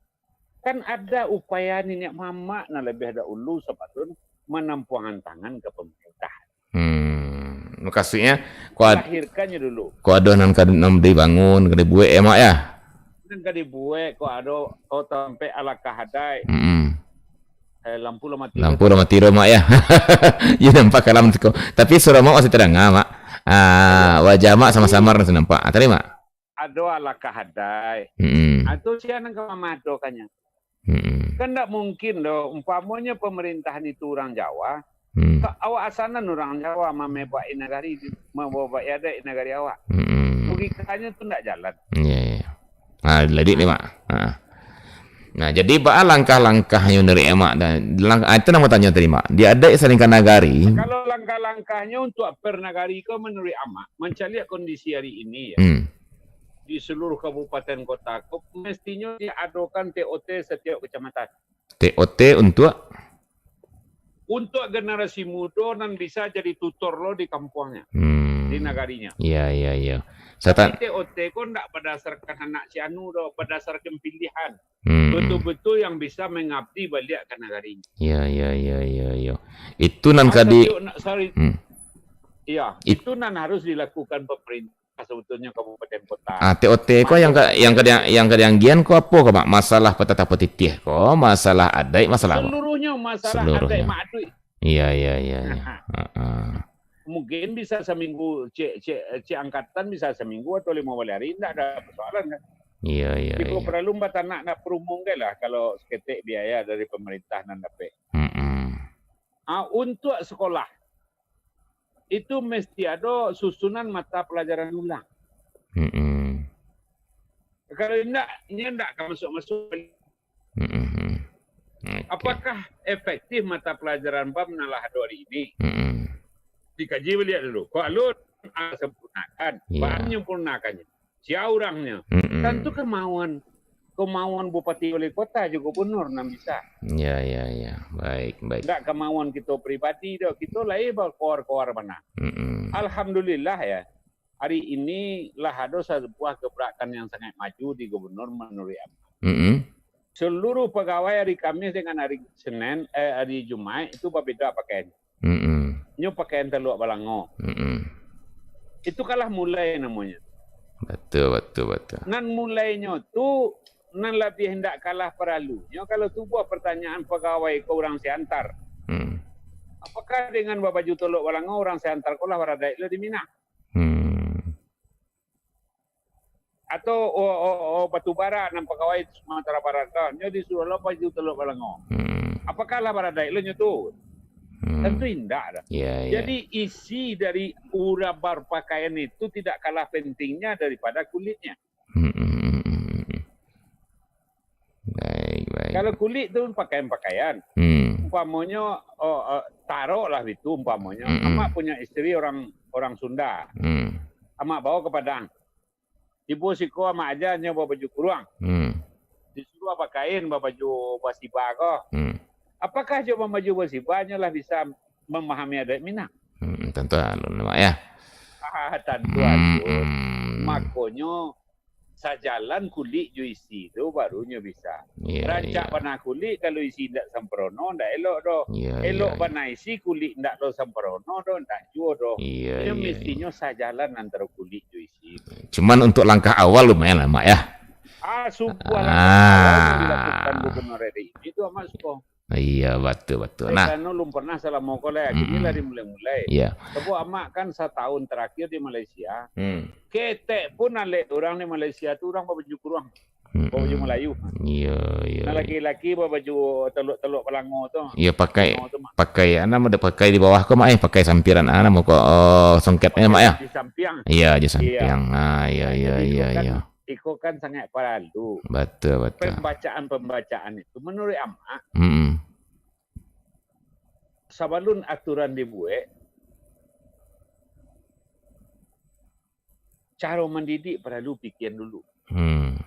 kan ada upaya niniak mamak nan labiah dahulu sabalun manampuangan tangan ka pamarintahan. Hmm, mukasuiknyo, ko ad-, Lahirkannyo dulu. ko ado nan ka, nan dibangun, ka dibuek, ya, Mak, ya? Nan ka dibuek, ko ado, ko tampek alakah adaik. Mm-mm. Eh, lampu lah mati. Lampu lah mati dah, Mak, ya. Iyo nampak kalam siko. Tapi suara Mak masih tadanga, Mak. Ah, Iyo. wajah Mak samar-samar masih nampak. Ah, tadi, Mak. Ado alakah adaik. Mm-mm. Ah, tu sia nan ka mamadokannyo. Mm-mm. Kan ndak mungkin doh, umpamonyo pamarintahan itu urang Jawa, Mm. ka-, awak asanan urang Jawa mamebak-i nagari, mamebak-i adaik nagari awak. Mm-mm. Logikanya tu ndak jalan. Iya, iya. Ah, jadi ni, Mak. Ah. Nah, jadi baa langkah-langkahnyo dari Mak dan lang-, ah, itu nan batanyo tadi, Mak. Di adaik salingka nagari. Kalau langkah-langkahnyo untuak per nagari ko, manuruik Amak, mancaliak kondisi hari ini, ya, Hmm. di seluruh kabupaten kota ko, mestinyo diadokan T O T satiap kecamatan. T O T untuak? Untuak generasi mudo nan bisa jadi tutor lo di kampuangnyo, Hmm. di nagarinyo. Iya, iya, iya. Tapi Satan- T O T ko ndak badasarkan anak si anu doh, badasarkan pilihan. Hmm. Betul-betul yang bisa mengabdi baliak ka nagarinyo. Iya, iya, iya, iya, iya. Itu nan Ah, ka di- satiap na-, sorry. Hmm. Iya, It- itu nan harus dilakukan pemerintah. Sebetulnyo kabupaten kota. Ah, T O T ko yang ka, yang ka di-, yang ka dianggian ko apo ko, Mak? Masalah patata patitih ko, masalah adaik, masalah apo? Seluruhnyo masalah Seluruhnyo. adaik maaduik. Iya, iya, iya, iya. Heeh. Mungkin bisa saminggu, cek, cek, cek angkatan bisa saminggu atau limo baleh hari, ndak ada persoalan kan. Iya, iya, Jiko iya. perlu batanak nak perumung kan lah, kalau saketek biaya dari pemerintah nan dapek. Mm-mm. Ah, untuak sekolah, itu mesti ado susunan mata pelajaran ulang. Mm-mm. Kalau indak, inyo indak akan masuk-masuk. Mm-mm. Oke. Apakah efektif mata pelajaran bab nan lah ado hari ini? Mm-mm. Dikaji baliak dulu. Kok alun, ah, sempurnakan. Iya. Bab nyempurnakannyo. Sia urangnyo. Mm-mm. Tantu kemauan, kemauan bupati wali kota jo gubernur nan bisa. Ya, ya, ya. Baik, baik. Ndak kemauan kito pribadi doh. Kito lai bakowar-kowar bana. Mm-mm. Alhamdulillah ya. Hari ini lah ado sabuah gebrakan yang sangat maju di gubernur manuruik ambo. Mm-mm. Seluruh pegawai hari Kamis dengan hari Senin, eh, hari Jumaik itu babeda pakaian. Mm-mm. Nyo pakaian taluak balango. Mm-mm. Itu kalah mulai namonyo. Batua, batua, batua. Nan mulainyo tu, nan labiah indak kalah paralunyo, kalau tubuah pertanyaan pagawai ko urang Siantar. Hmm. Apakah dengan babaju taluak balango urang Siantar ko lah baradaik lo di Minang? Hmm. Atau, oh, oh, oh, Batu Bara nan pagawai Sumatera Barat ko, nyo disuruah lo baju taluak balango. Hmm. Apakah lah baradaik lo nyo tu? Hmm. Tantu indak doh. Ya, ya. Jadi, isi dari urang berpakaian itu tidak kalah pentingnya daripada kulitnya. Hmm, hmm, hmm, hmm, hmm. Baik, baik. Kalau kulit tu pakaian-pakaian. Hmm. Umpamonyo, oh, eh, taroklah itu umpamonyo. Hmm, hmm. Amak punya isteri orang, orang Sunda. Hmm. Amak bawa ke Padang. Tibo siko amak aja nyo babaju kuruang. Hmm. disuruah bakain babaju basiba ko. Hmm. Apakah jo babaju basiba nyo lah bisa mamahami adaik Minang? Hmm, tantu alun, Mak, ya. Ah, tantu Hmm, alun. hmm. Makonyo, sajalan kulik jo isi tu, baru nyo bisa. Iya, Rancak iya. bana kulik, kalau isi indak samparono, indak elok doh. Iya, Elok iya, bana isi, kulik indak lo samparono doh, indak juo doh. Iya, Nyo iya, mistinyo sajalan antaro kulik jo isi. Cuman untuk langkah awal lumayan lah, Mak, ya. Ah, sukuah langkah awal yang dilakukan Ah. Gubernur R I itu, Amak suko. Iya, batua, batua. Nah. Karano lum pernah salamo ko lai, kini Hmm. lah dimulai-mulai. Iya. Sabab Amak kan satahun terakhir di Malaysia. Hmm. Ketek pun alek urang di Malaysia tu, urang babaju kuruang. Hmm. Babaju Melayu. Iya, iya, Nah, iya. laki-laki babaju teluk-teluk palango tu. Iya, pakai, Palango tu, Mak. pakai, ah, namo dah pakai di bawah ko, Mak, eh, pakai sampiran, ah, namo ko, oh, songketnyo, Mak, ya? Di sampiang. Iya, di Iya. sampiang. Ah, iya, iya, Jadi, iya, iko kan, iya. iko kan sangat paralu. Batua, batua. Pembacaan-pembacaan itu, menurut Amak, Hmm. sabalun aturan dibuek, caro mandidik paralu pikian dulu. Hmm.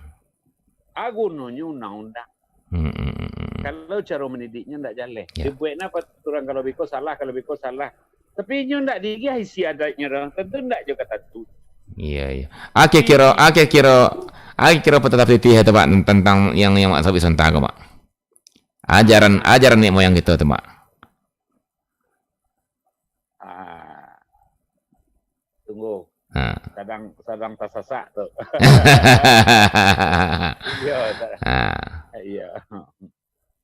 A gunonyo undang-undang. Hmm, hmm, hmm, hmm. Kalau caro mandidiknyo ndak jaleh. Ya. Dibueknyo peraturan kalau biko salah, kalau biko salah. Tapi inyo ndak diagiah isi adaiknyo doh. Tantu ndak jo ka tantu. Iya, iya. Oke, kiro, oke, kiro, oke, kiro petatap titih ya, tu, Pak, tentang yang, yang Mak Sabik Sonta ko, Mak. Ajaran, ajaran nenek moyang kito tu, Mak. Ah. Tunggu. Ha. Sadang, sadang tasasak tu. Iya, tak-, Ha. iya.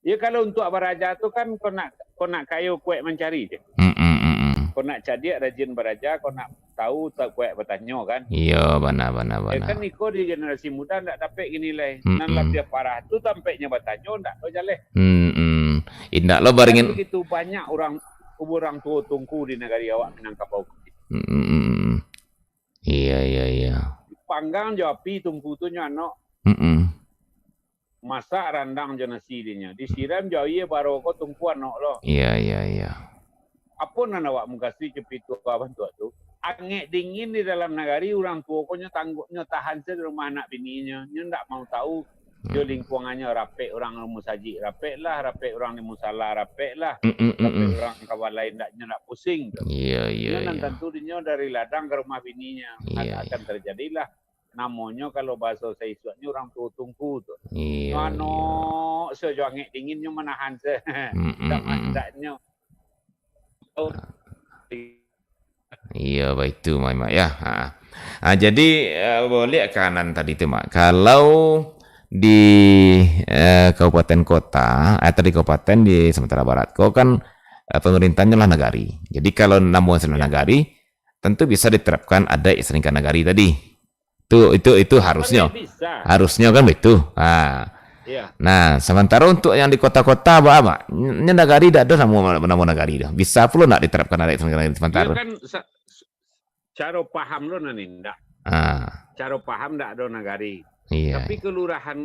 Ya, kalau untuak baraja tu kan, kau nak, kau nak kayo kuaik mancari je. Mm, mm, mm, mm. Kau nak cadiak rajin baraja, kau nak tahu tak kuaik batanyo kan. Iya, bana, bana, Ya, bana. kan iko di generasi muda ndak dapek gini lai. Mm, Nan mm. labiah parah tu tampeknyo batanyo ndak tahu jaleh. Mm, mm. Indak lo Kan baringin. begitu banyak urang, urang tuo tungku di nagari awak Minangkabau. Mm, mm, mm, mm. Iya, iya, iya. Panggang jo api tungku tu nyo anok. Mm, mm. Masak randang jo nasi dinyo. Disiram jo aia baro ko tungku anok lo. Iya, iya, iya. Apo nan awak mukasuik jo pitua bantuak tu? Angek dingin di dalam nagari, urang tuo ko nyo tangguang, nyo tahan se di rumah anak bininyo. Nyo ndak mau tahu jo Hmm. lingkuangannyo, rapek urang musajik rapek lah, rapek urang di musala rapek lah, Mm, mm, mm, rapek mm. urang kawan lain ndak, nyo ndak pusing tu. Iya, iya, Nyo nan iya. tantu dinyo dari ladang ka rumah bininyo. Iya, Ada akan iya. terjadilah namonyo kalau bahaso saisuaknyo urang tuo tungku tu. Iya, Mano iya. sajo angek dingin nyo manahan se. Mm, mm, Ndak mm. mandaknyo. Oh. Iya, baitu, Mak, Mak, ya. Ha. Ha, jadi, eh, baliak ka nan tadi tu, Mak. Kalau di, eh, kabupaten kota, eh, atau di kabupaten di Sumatera Barat, ko kan, eh, pemerintahnya lah nagari. Jadi, kalau namo istilah Ya. nagari, tentu bisa diterapkan adat istilah nagari tadi. Tu, itu, itu harusnyo. Bisa. Harusnyo kan begitu. Ha. Iya. Nah, sementara untuk yang di kota-kota, apa, apa? Nyo nagari dak ado namo, namo nagari tu. Bisa pulo ndak diterapkan adat istilah nagari sementara? Iya kan, sa-, s-, caro paham lo nan indak. Ah. Caro paham ndak ado nagari. Iya, Tapi iya. kelurahan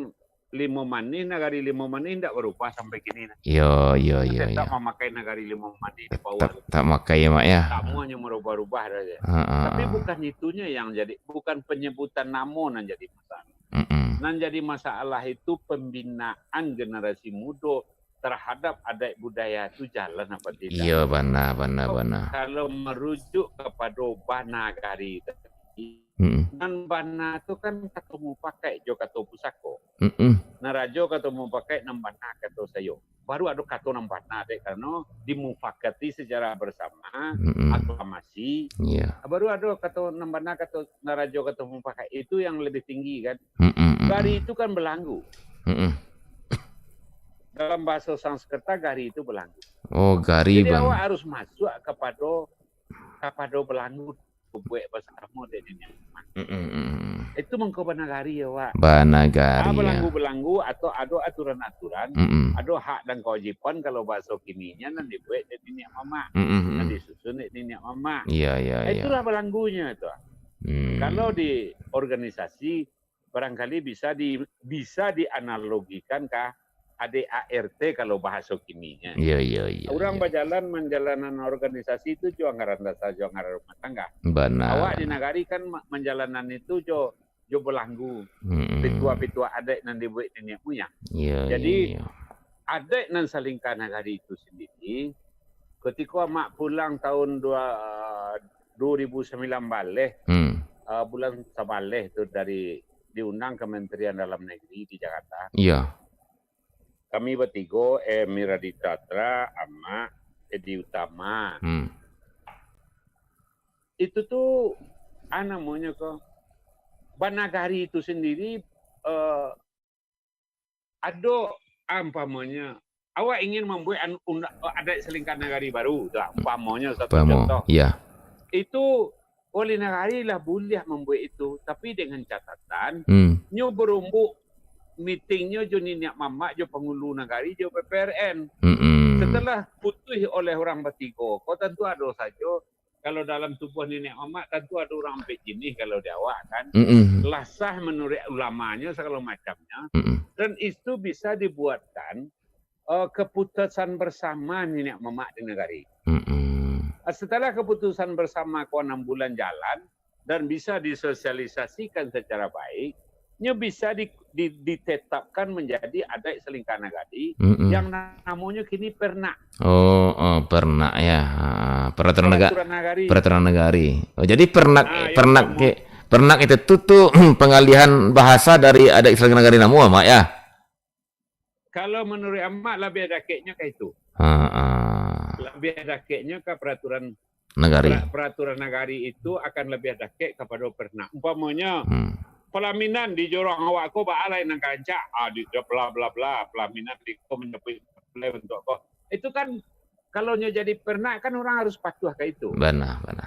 Limo Manih, nagari Limo Manih ndak barubah sampai kini nah. Iyo, iyo, iyo, Tetap iyo. mamakai nagari Limo Manih di bawah Tetap, tu. tetap makai ya, Mak, ya. Samo hanyo marubah-rubah saja. Ha, ha, Tapi ha. bukan itunyo yang jadi, bukan penyebutan namo nan jadi masalah. Mm-mm. Nan jadi masalah itu pembinaan generasi mudo terhadap adat budaya tu jalan apa tidak. Iyo, bana, bana, Kok bana. kalau merujuk kapado banagari tadi, Mm-mm. nan bana tu kan kato mupakaik jo kato pusako. Mm-mm. Nan rajo kato mupakaik, nan bana kato sayo. Baru ado kato nan bana, dek karano dimufakati secara bersama, Mm-mm. aklamasi. Iya. Baru ado kato nan bana, kato nan rajo kato mupakaik. Itu yang lebih tinggi kan. Mm-mm, mm-mm. Gari itu kan belanggu. Mm-mm. Dalam bahasa Sanskerta, gari itu belanggu. Oh, gari Jadi, bang. awak harus masuk kapado, kapado belanggu tu buek basamo dek niniak mamak. Mm-mm, mm-mm. Itu mangko banagari awak. Banagari, Ah, ya. belanggu-belanggu atau ado aturan-aturan, Mm-mm. ado hak dan kewajiban kalau bahasa kininya nan dibuek dek niniak mamak, Mm-mm, nan mm-mm. disusun dek niniak mamak. Iya, iya, Ah, iya. itulah belanggunyo tu. Hmm. Kalau di organisasi, barangkali bisa di, bisa dianalogikan ka A D A R T kalau bahaso kininya. Iya, iya, iya, Urang iya. bajalan manjalanan organisasi tu jo anggaran dasar, jo anggaran rumah tangga. Bana, Awak di bana. nagari kan ma-, manjalanan itu jo jo balanggu, Mm-mm. pituah-pituah adaik nan dibuek niniak muyang. Iya, Jadi, iya, iya. adaik nan salingka nagari itu sandiri, kutiko amak pulang tahun dua, dua ribu sambilan baleh, Hmm. ah, bulan sabaleh tu dari diundang Kementerian Dalam Negeri di Jakarta. Iya. Kami batigo, Emir Raditya Dika, amak, Edi Utama. Hmm. Itu tu, ah, namonyo ko, banagari itu sandiri, eh, ado, ah, umpamonyo, awak ingin mambuek an-, unda-, adaik salingka nagari baru, tu lah, umpamonyo satu Umpamo, contoh. Iya. Itu, wali nagari lah buliah mambuek itu, tapi dengan catatan, Hmm. nyo barumbuk mitingnyo jo niniak mamak, jo pangulu nagari, jo P P R N. Mm-mm. Setelah putuih oleh urang batigo, ko tantu ado sajo, kalau dalam tubuah niniak mamak, tantu ado urang ampek jinih kalau di awak, kan. Mm-mm. Lah sah manuruik ulamanyo, sagalo macamnyo. Mm-mm. Dan itu bisa dibuatkan, eh, keputusan bersama niniak mamak di nagari. Mm-mm. Ah, setelah keputusan bersama ko anam bulan jalan, dan bisa disosialisasikan secara baik, nyo bisa di, di, ditetapkan manjadi adaik salingka nagari, Mm-mm. yang namonyo kini pernak. Oh, oh, pernak, ya. Ha, peraturan nega-, Peraturan nagari. peraturan nagari. Oh, jadi pernak, Ah, yang pernak kamu ke, pernak itu tu, tu pengalihan bahasa dari adaik salingka nagari namo, Mak, ya? Kalau manuruik amak, labiah dakeknyo ka itu. Ha, ha. Labiah dakeknyo ka peraturan Nagari. Pera-, peraturan nagari itu akan labiah dakek kapado pernak. Umpamonyo, Hmm. palaminan di jorong awak ko baa lai nan ka rancak, ah, di, bla, bla, bla, palaminan di ko manyabuik lai bantuak ko. Itu kan, kalau nyo jadi pernak kan urang harus patuah ka itu. Bana, bana.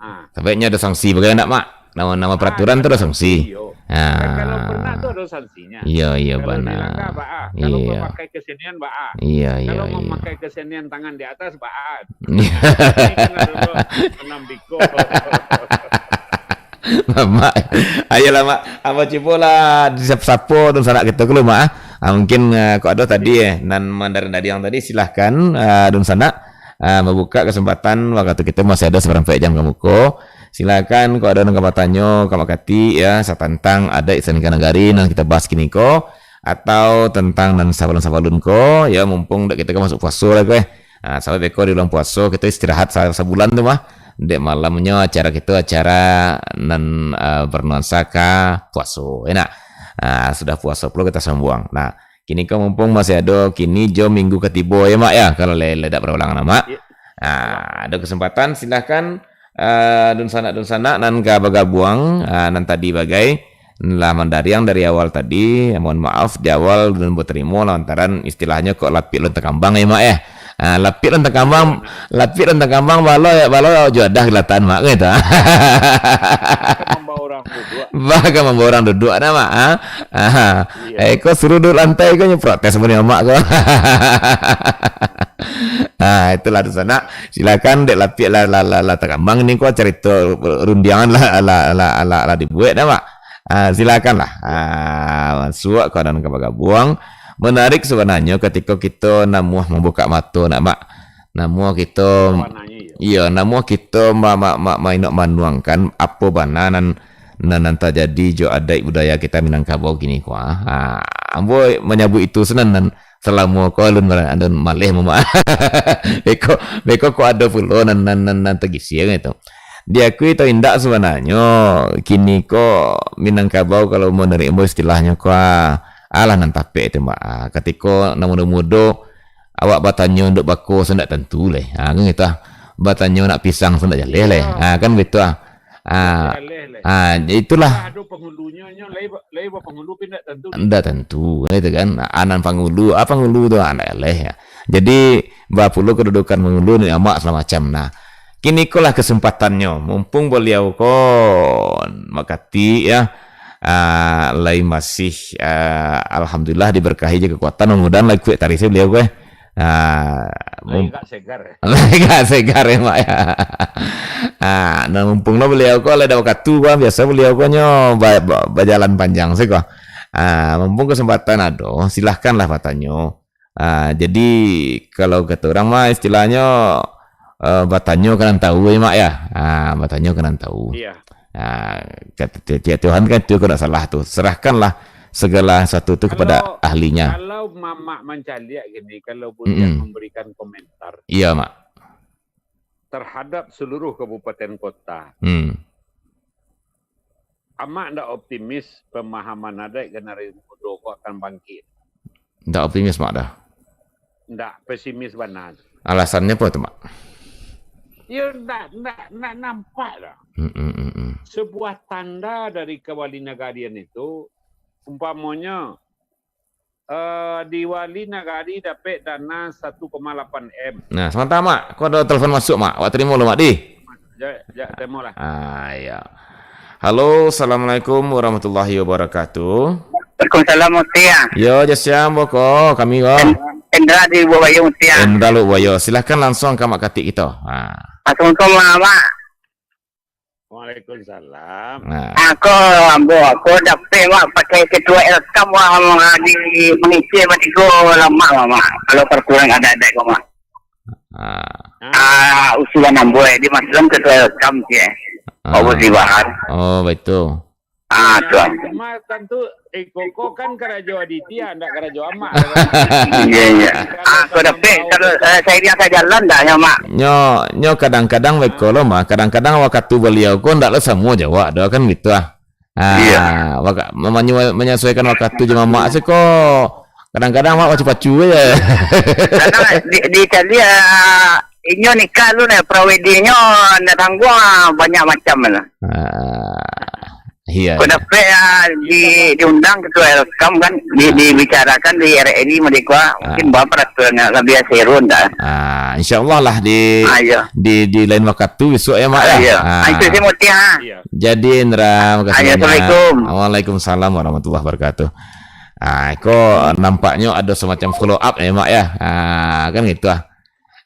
Ah. Tapi nyo ado sanksi bagai ndak, Mak? Nama-nama Ah, peraturan tu ado sanksi, sanksi. Iyo. Ah. Kan kalau pernak tu ado sanksinya. Iyo, iyo, Kalau bana. dilanggar, baa. Kalau Iyo. mamakai kesenian, baa. Iyo, iyo, Kalau iyo. mamakai kesenian tangan di atas, baa. Ini kan ado tu, anam biko. Mak, ayolah, Mak. Amo cubolah disap-, sapo dunsanak kito dulu, Mak, ah. Ah, mungkin, eh, kok ado tadi, eh, nan mandari-dari yang tadi, silahkan, eh, dunsanak, eh, mambuka kesempatan, wakatu kito masih ado saparampek jam ka muko. Silakan, kok ado nan ka batanyo, ka Mak Katik, ya, satantang adaik salingka nagari nan kito bahas kini ko, atau tantang nan sabalun-sabalun ko, ya, mumpung dek kito ka masuk puaso lah ko, eh. Ah, sabab beko di bulan puaso, kito istirahat sa-, sabulan tu mah. Dek malamnyo acara kito, acara nan, ah, bernuansa ka puaso, ya nak? Ah, sudah puaso pulo kito sambuang. Nah, kini ko mumpung masih ado, kini jo minggu katibo ya, Mak, ya, kalau le-, le dak baulang, Mak. Ya. Ah, ado kesempatan, silahkan, ah, dunsanak-dunsanak nan ka bagabuang, ah, nan tadi bagai, lah mandariang dari awal tadi, mohon maaf, di awal ulun batarimo lantaran istilahnyo kok lapik lontong kambang ya, Mak, ya. Ah, lapik lontong kambang, lapik lontong kambang, balo, balo juadah kilatan, Mak, gitu. Bahkan mambawa urang duduak. Bahkan mambawa urang duduak dah, Mak, ha? Ah. Iya. Eh, kok suruh duduk lantai, kok nyo protes samo nyo, Mak, kok. Ah, itulah tu sanak. Silakan dek lapik lah, lah, lah, lah takambang ni ko carito rundiangan lah, lah, lah, lah, lah dibuek dah, Mak. Ah, silakanlah. Ah, masuak ka nan ka bagabuang. Menarik sabananyo katiko kito namuah mambuka mato nak, Mak. Namuah kito, Sabananyo, iyo. iyo, namuah kito ma-, ma-, ma-, mainok manuangkan apo bana nan, nan, nan tajadi jo adaik budaya kita Minangkabau kini ko, ah. Ah, ambo manyabuik itu sanan nan salamo ko alun, alun maleh, Mak. Beko, beko ko ado pulo nan, nan, nan, nan tagisir gitu. Diakui atau indak, sabananyo, kini ko Minangkabau kalau manarimo istilahnyo ko, ah, alah nan tapek tu, Mak. Ah, katiko nan mudo-mudo, awak batanyo untuak bako, so ndak tantu lai. Ah, kan gitu, ah. Batanyo nak pisang, so ndak jaleh lai. Iyo. Ah, kan gitu, ah. Ah, Jaleh lai. ah, itulah. Lah, ado pangulunyo, nyo lai ba-, lai bapangulu, tapi ndak tantu. Ndak tantu, kan gitu kan. Ah, nan pangulu, ah, pangulu tu, ah, ndak jaleh, ya. Jadi, bapulo kedudukan pangulu ni, amak, sagalo macam. Nah, kini ko lah kesempatannyo, mumpung baliau ko Mak Katik, ya, ah, lai masih, ah, alhamdulillah diberkahi jo kekuatan, mudah-mudahan lai kuek tarih baliau ko, eh. Ah, Lai mum-, agak segar. Lai agak segar ya, Mak, ya. Ah, nah, mumpung lo baliau ko lai dak bakatu, Bang, biaso baliau ko nyo ba-, ba-, bajalan panjang sajo. Ah, mumpung kesempatan ado, silahkanlah batanyo. Ah, jadi, kalau kato urang mah, istilahnyo, eh, batanyo ka nan tahu, ya, Mak, ya? Ah, batanyo ka nan tahu. Iya. Ah, kata ti-, ti-, Tuhan kan tu, kalau ndak salah tu. Serahkanlah segala sesuatu tu kepada Kalau, ahlinya. kalau mamak mancaliak gini, kalau buliah Mm-mm. memberikan komentar Iya, Mak. terhadap seluruh kabupaten kota, Hmm. amak ndak optimis pemahaman adaik generasi mudo ko akan bangkit. Ndak optimis, Mak, dah. Ndak, pesimis bana. Alasannyo apo tu, Mak? Yo, ndak, ndak, ndak nampak dah. Mm, mm, mm, mm. Sebuah tanda dari kewali nagarian itu, umpamonyo, eh, di wali nagari dapek dana satu koma lapan M. Nah, samantaro, Mak, ko ado telepon masuk, Mak. Awak tarimo lu, Mak, di. Ja, ja, tarimo lah. Ah, ya. Halo, assalamualaikum warahmatullahi wabarakatuh. Waalaikumsalam, Mutia. Yo, jo sia beko, kami ko. Hen-, Hendra di Buah Bayo, Mutia. Hendra Lubuk Buayo. Silahkan langsung ka Mak Katik kito. Ha. Assalamualaikum, Mak. Waalaikumsalam. Nah. Ako, ambo, ako dapek, Mak, pakai ketua Elkam, Mak, Mak, di mangisi batigo lamak, Mak, Mak. Kalau peraturan adaik-adaik ko, Mak. Ah. Ah, usulan ambo, eh, di Maslam ketua Elkam, sih, eh. Ah. Abu Sibahar. Oh, betul. Ah, tuan. Cuma kan tu, eh, koko kan karajo Aditya, ndak karajo Amak. Iya, iya. Ah, ko dapek, kalau, eh, sairing sajalan dah, nyo, Mak. Nyo, nyo kadang-kadang beko lo, Mak. Kadang-kadang wakatu baliau ko ndak lo samo jo awak doh, kan gitu ah. Ah, Iya. waka-, manyu-, manyasuaikan wakatu jo mamak siko. Kadang-kadang awak pacu-pacu je. Kadang di, di Cali, ah, inyo nikah lu, nah, prawedding-nyo ndak tangguang, ah, banyak macam lah. Ah, iya, Ko iya. dapek, ah, di, diundang ketua Elkam kan, di, Ah. dibicarakan di R R I Merdeka, mungkin Ah. bah peraturan labiah seru dah. Ah, insya Allah lah di, Ah, iya. di, di lain wakatu besok ya, Mak, Ah, ya. iya. Ah. Ah, itu sih, Mutia. Iya. Jadi, Indra, makasih banyak. Assalamualaikum. Waalaikumsalam warahmatullahi wabarakatuh. Ah, ko nampaknyo ado semacam follow up ya, Mak, ya. Ah, kan gitu ah.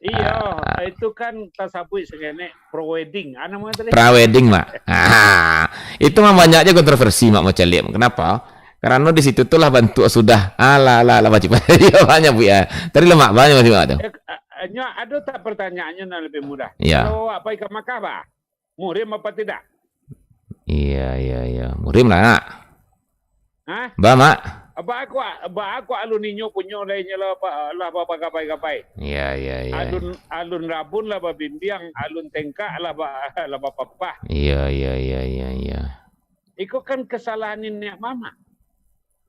Iyo, Ah. itu kan tasabuik sangenek pro wedding. Ah, namo tadi? Pra wedding, Mak. Ah, itu mah banyak je kontroversi, Mak, Mucaliak. Kenapa? Karena di situ tu lah bantuak sudah. Alah, alah, alah, banyak, banyak, Buya. Tadi lemak banyak, Mak, tu. Eh, eh, nyo ado tak pertanyaannyo nan lebih mudah? Ya. Kalau awak pai ka Makkah, bah? Muhrim apa tidak? Iya, iya, iya. Muhrim lah, nak. Hah? Ba, Mak. Ba aku, ba aku alun inyo punyo lai nyo lah, ba, lah ba, bagabai-gabai. Iya, iya, iya. Alun, alun rabun lah babimbiang, alun tengkak lah ba, lah bapapah. Iya, iya, iya, iya, iya. Iko kan kesalahan niniak mamak.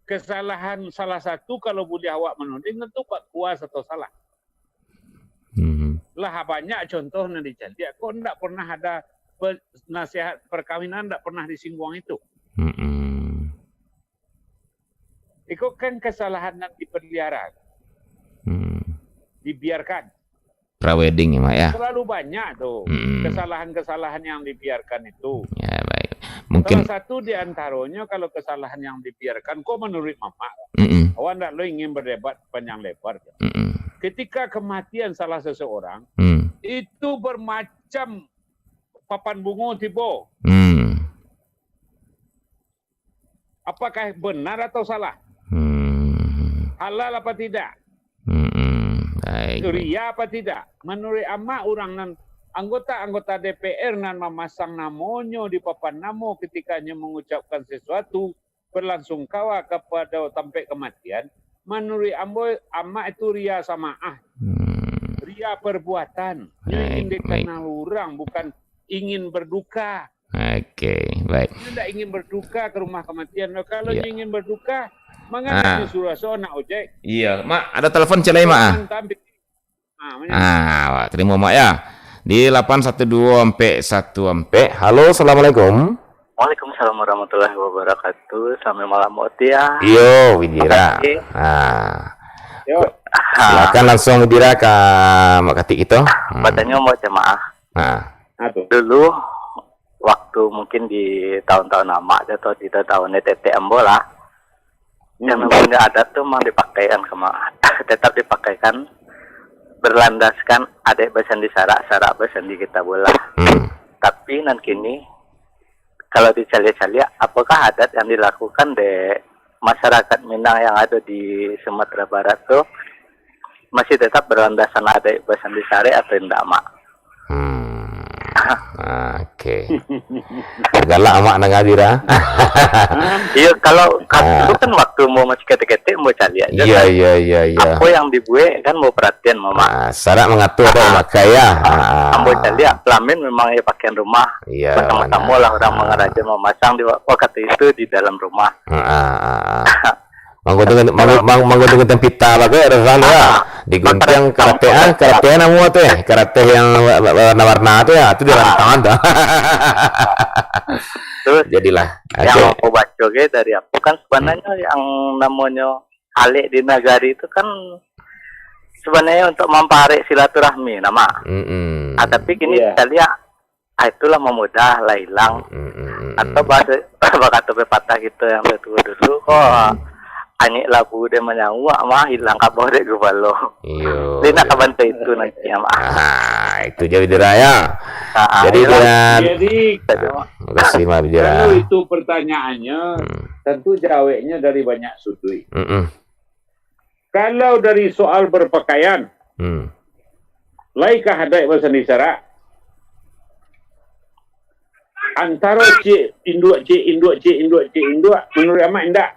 Kesalahan salah satu, kalau buliah awak manuding, tentu bakua atau salah. Mhm. Lah banyak contoh nan dicaliak, kok ndak pernah ada pe-, nasihat perkawinan, ndak pernah disinggung itu. Mhm. Iko kan kesalahan nan dipelihara. Hmm. Dibiarkan. Pra wedding ya, Mak, ya? Terlalu banyak tu Mm-mm. kesalahan-kesalahan yang dibiarkan itu. Ya, baik. Mungkin Salah satu di antaronyo, kalau kesalahan yang dibiarkan, kok menurut Mamak, Mm-mm. awak ndak lo ingin berdebat panjang lebar. Mm-mm. Ketika kematian salah seseorang, Mm. itu bermacam papan bungo tibo. Mm. Apakah benar atau salah? Hmm. Halal apa tidak? Hmm, baik, baik. Ria apa tidak? Menurut Amak, urang nan, anggota-anggota D P R nan mamasang namonyo di papan namo ketika nyo mengucapkan sesuatu berlangsung kawa kepada tampek kematian, menurut ambo, Amak itu ria samaah. Hmm. Ria perbuatan. Nyo ingin Baik, baik. dikenal urang, bukan ingin berduka. Oke, baik. Dia ndak ingin berduka ke rumah kematian. Kalau Iya. dia ingin berduka, mangapa Ah. disuruh so nak ojek? Iya, Mak, ada telepon ciek lai, Mak, ah? Mantap. Ah, macam Ah, awak terima, Mak, ya. Di lapan satu dua empat satu empat. Halo, assalamualaikum. Waalaikumsalam warahmatullahi wabarakatuh. Selamat malam, Mak Tia. Iyo, Widira. Makasih. Ah. Yo. Silakan langsung Widira ka Mak Katik kito. Hmm. Batanyo mau jamaah. Ah. Aduh. Dulu, waktu mungkin di tahun-tahun lama tu, atau di tahun netek-netek ambo lah, Hmm. yang namanya adat tu memang dipakaikan sama, tetap dipakaikan berlandaskan adat basandi sarak, sarak basandi kitabullah. Hmm. Tapi nan kini, kalau dicaliak-caliak, apakah adat yang dilakukan dek masyarakat Minang yang ada di Sumatera Barat tu masih tetap berlandasan adat basandi sarak atau indak, Mak? Hmm. Ah, oke. Galak amak nang hadir, ah. Iyo, kalau Ah. dulu kan waktu ambo masih ketek-ketek, ambo caliak je Iya, kan. iya, iya, iya. Apo yang dibuek kan ambo perhatian, Mamak. Ah, syarat mangatur atau Ah. memakai, ya. Ah. Ambo caliak, kelamin memang iyo pakaian rumah. Iya, Pertama-tama lah urang mangarajo mamasang di wa-, wakatu itu di dalam rumah. Ah, ah, ah, ah. Mangguntingkan, manggu-, mang-, mangguntingkan pita bagai, ada selalu lah. Ah, Digunting makanan karate, ah, karate namo tu, eh. Karate yang wa-, wa-, warna-warna tu, ya. Tu di Ah. rantangan tu. Terus, Jadilah. yang Oke. aku baca ke dari aku kan sebenarnya Hmm. yang namanya alek di nagari itu kan sebenarnya untuk mamparek silaturahmi, nama. Mm-mm. Ah, tapi kini Iya. kita lihat, ah, itulah mamudah lah hilang. Mm, mm, mm, Atau mm. bahasa, bakato pepatah kita yang dulu-dulu, kok Mm. anyik labu dek manyauak mah, hilang kabau dek gubalo. Iyo, Dia nak iyo. kaban itu nanti, ya, Mak. Ah, itu je, Bidira, ya. Ah, ah, Jadi, iyalah. dengan Jadi, Terima kasih, Mak Bidira. kalau itu pertanyaannya, Hmm. tentu jawabnya dari banyak sudut. Mm-mm. Kalau dari soal berpakaian, Hmm. lai kah adaik basandi sarak? Antaro cik induak, cik induak, cik induak, cik induak, menurut amak indak.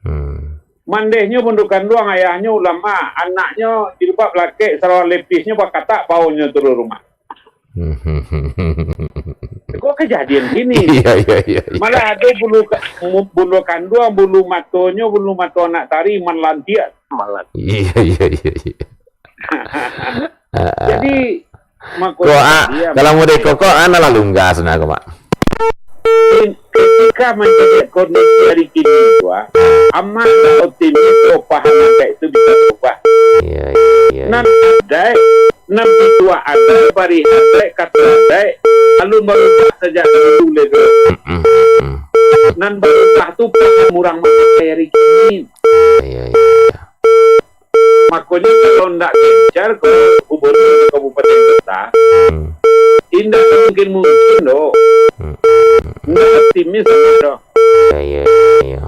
Hmm. Mandehnyo bundu kanduang, ayahnyo ulama, anaknyo jilbab lakek, salawar lepisnyo bakatak, paunyo turun rumah. Kok kejadian gini? Iya, iya, iya, iya. Malah ada bulu ka-, mu-, bulu kanduang, bulu matonyo, bulu mato anak tari, manlantiak. Malah. Iya, iya, iya, iya. Ah, ah. Jadi, mako Kok, ah, tadi, kalau model kok, kok, ah, nah lah lunggas, nah, kok, Mak. Ketika mancaliak kondisi hari kini tu, ah, amak nak optimis, kok paham adaik tu bisa berubah. Iya, iya, iya, Nan iya. adaik, nan pituah adaik, barih adaik, kato adaik, lalu barubah sajak dulu le tu. Mm-mm, mm-mm. Nan barubah tu paham urang mamakai hari kini. Iya, iya, iya. Makonyo, kalau ndak gencar ka gubernur di kabupaten kota, Hmm. indak mungkin-mungkin doh. Hmm. Ndak optimis doh. Iya, iya, iya, iya.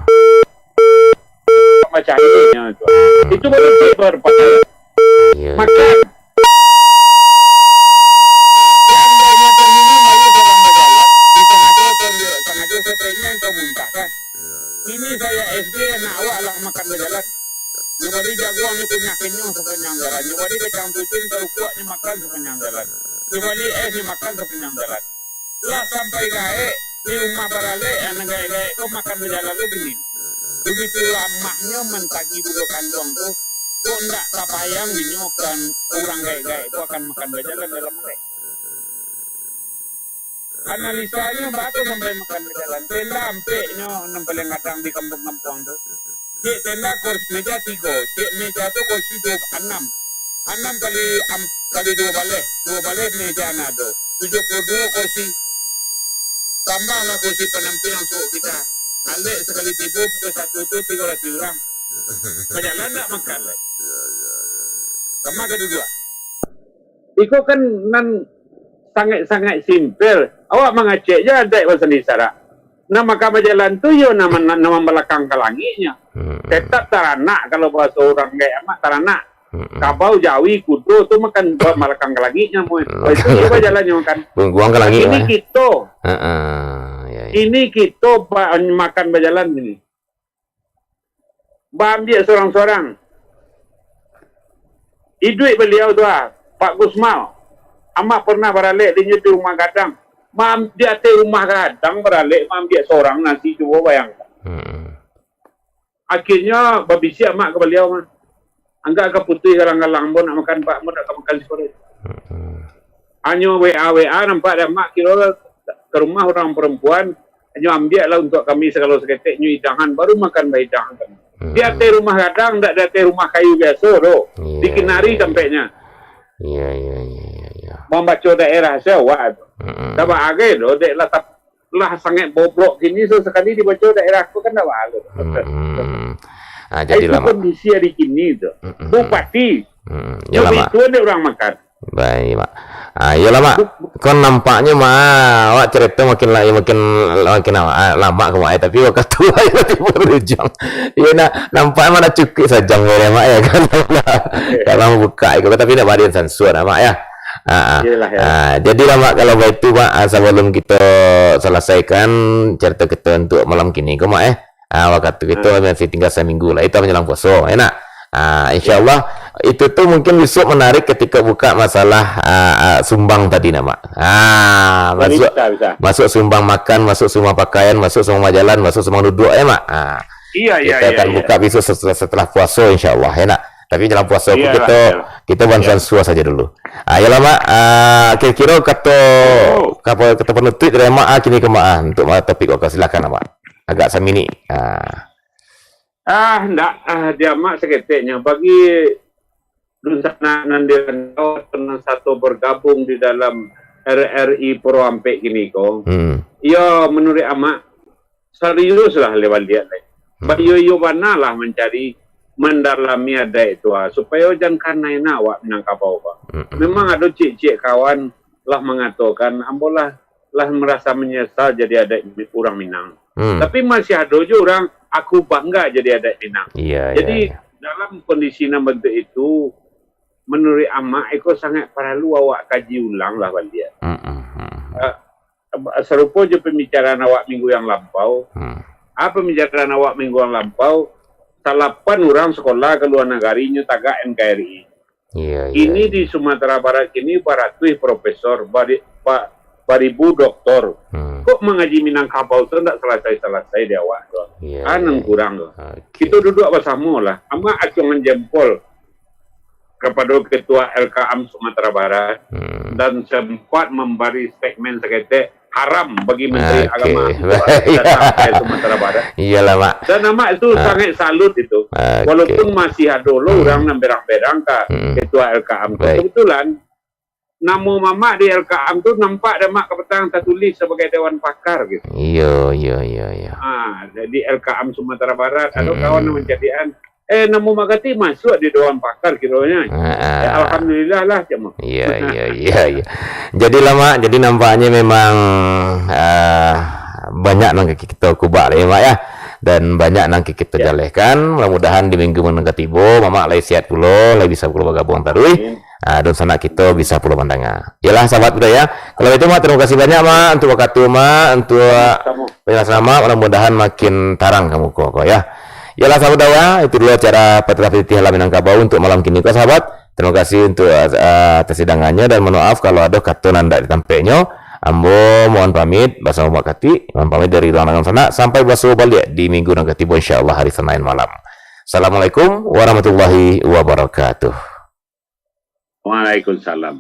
Macam ininya tu. Hmm. Itu baru cek baru pakai. Iya. Makan. Seandainya terminal baru sedang berjalan, di tengah jalan, tengah jalan, saya teringat kau muntah kan? Ini saya S D, anak awak lah makan berjalan. Nyo bali jaguang, nyo kunyah kenyang sapanjang jalan. Nyo bali kacang tucin, karupuak nyo makan sapanjang jalan. Nyo bali es, nyo makan sapanjang jalan. Lah sampai gaek, di rumah baralek, anak gaek-gaek ko makan bajalan lo gini. Begitu lamahnyo mantagi bulo kanduang tu, kok ndak tabayang dinyo kan urang gaek-gaek ko akan makan bajalan dalam alek. Analisanyo bako sampai makan bajalan. Tenda ampeknyo nan paliang gadang di kampuang-kampuang tu. Cek tenda kursi meja tigo. Cek meja tu kursi duo, anam. Anam kali am-, kali duo baleh. Duo baleh meja nan ado. Tujuah puluah duo kursi. Tambahlah kursi panampiang suok kita. Alek sakali tibo pukul satu tu tigo ratuih urang. Bajalan ndak makan lai? Kama ka duduak? Iko kan nan sangaik-sangaik simpel. Awak mangacek je adaik basandi sarak. Nan makan bajalan tu yo nan, nan, nan mambalakang ka langiknyo. Hmm. Tetap taranak kalau bahaso urang gaek amak taranak. Hmm. Kabau, jawi, kudo tu makan mambalakang ka langiknyo. Itu cubo jalannyo makan. Bungkuang ka langik. Ini kito. Heeh, ya, ya. Ini kito ba-, makan bajalan ini. Baambiak surang-surang. Iduik baliau tu ah, Pak Gusmal. Amak pernah baralek dinyo di rumah gadang. Maam-, di ateh rumah gadang baralek maambiak surang nasi, cubo bayangkan. Hmm. Akhirnyo babisiak amak ka baliau mah. Anggak ka putuih galang-galang, ambo nak makan, Pak, ambo nak ka makan siko. Hmm. Hanyo W A W A nampak dek amak, kiro ka rumah urang parampuan, hanyo ambiaklah untuak kami sagalo saketek nyo idangan, baru makan baidang kami. Hmm. Di ateh rumah gadang, ndak di ateh rumah kayu biaso doh. Iya, di kinari iya, iya. Tampeknyo. Iya, iya, iya, iya, iya. Mambaco daerah se awak tu. Mm-mm. Ndak baagai doh, dek lah tap-, lah sangaik bobrok kini, so sakali dibaco daerah tu kan ndak baagai. Mm-mm. Ah, itu jadilah, Mak. Kondisi hari kini tu. Mm-mm. Bupati. Mm-mm. Iyolah, Mak. Itu dek urang makan. Baik, Mak. Ah, iyolah, Mak. Kon nampaknyo, Mak, awak carito makin la-, makin, makin awak, ah, lamak ka, Mak, eh, tapi wakatu awak lah tibo di ujuang. Iyo, nak, nampak, Mak, nak cukuik sajam ko, Mak, ya, kan? Kalau buka iko, tapi nak balian sansua, Mak, ya. Ah, ah. Iyalah, ya. Ah, jadilah, Mak, kalau baitu, Mak, ah, sabalum kito salasaikan carito kito untuak malam kini ko, Mak, eh. Ah, wakatu kito masih tingga saminggu lai, itu manjalang puaso, ya nak? Ah, insyaallah, itu tu mungkin bisuak manarik katiko buka masalah, ah, ah, sumbang tadi, nak, Mak. Ah, masuak, masuak sumbang makan, masuak sumbang pakaian, masuak sumbang bajalan, masuak sumbang duduak, ya, Mak? Ah, kito akan buka bisuak setelah, setelah puaso, insyaallah, ya nak? Tapi dalam puaso ko kito, kito bantuan sua sajo dulu. Ah, iyolah, Mak. Ah, kiro-kiro kato, kato, kato panutuik dari Mak, ah, kini ko, Mak, ah, untuak topik ko, silakan, Mak. Agak saminik. Ah. Ah, ndak, ah, di Amak saketeknyo. Bagi dunsanak nan di rantau atau nan sato bergabung di dalam R R I Pro Ampek kini ko, hmm, iyo, manuruik Amak, seriuslah lai baliak lai. Hmm. Baiyo-iyo banalah mancari, mandalami adaik tu, ah, supayo jan kanai nak awak Minangkabau, Pak. Hmm. Memang ado ciek-ciek kawan lah mangatokan, ambo lah, lah marasa manyasal jadi adaik urang Minang. Hmm. Tapi masih ado juo urang aku bangga jadi adaik Minang. Iya, iya, jadi, iya, dalam kondisi nan bantuak itu, manuruik Amak, iko sangaik paralu awak kaji ulang lah baliak. Hmm, hmm, hmm. Eh, sarupo jo pambicaraan awak minggu yang lampau. Hmm. Ah, pambicaraan awak minggu yang lampau, salapan urang sakolah ka lua nagari nyo tagak N K R I. Iya, iya, kini iya. Di Sumatera Barat kini baratuih profesor, bari-, ba-, baribu doktor. Hmm. Kok mangaji Minangkabau tu ndak salasai-salasai di awak tu? Iya, ah, iya, nan kurang tu. Oke. Kito duduak basamo lah. Amak acungan jempol kapado Ketua L K A M Sumatera Barat, hmm, dan sempat mambari statement saketek, haram bagi Menteri, oke, Agama untuk datang ke Sumatera Barat. Iyalah, Mak. Dan Amak itu, ah, sangat salut itu. Oke. Walaupun masih ado lo, hmm, urang nan berang-berang ka, hmm, Ketua L K A M. Baik. Kebetulan, namo Mamak di L K A M tu nampak dek Amak kapatang tatulis sabagai Dewan Pakar gitu. Iyo, iyo, iyo, iyo. Ah, di L K A M Sumatera Barat, ado, hmm, kawan nan mancaliakan, eh, namo Mak Kati masuak di Dewan Pakar kironyo. Ah, ah. Ya, alhamdulillah lah, cak mah. Iya, iya, iya, iya. Jadilah, Mak, jadi nampaknyo memang, ah, banyak nan kito kubak lah, ya, Mak, ya. Dan banyak nan kito, ya, jalehkan. Mudah-mudahan di minggu nan ka tibo, Mamak lai sehat pulo, lai bisa pulo bagabung taruih. Amin. Ah, dunsanak kito bisa pulo mandanga. Iyolah, sahabat budaya. Kalau itu, Mak, terima kasih banyak, Mak, untuk wakatu, Mak, untuk, sama-sama, penjelasan Mak. Mudah-mudahan makin tarang ka muko ko, ya. Iyolah, sahabat budaya, itu dulu acara Patitah Pitih Alam Minangkabau untuk malam kini ko, sahabat. Terima kasih untuk, ah, atas hidangannya dan mohon maaf kalau ado kato nan indak di tampeknyo. Ambo mohon pamit basamo Mak Kati, mohon pamit dari urang dunsanak. Sampai baso baliak di minggu nan ka tibo, insyaallah, hari Senin malam. Assalamualaikum warahmatullahi wabarakatuh. Waalaikumsalam.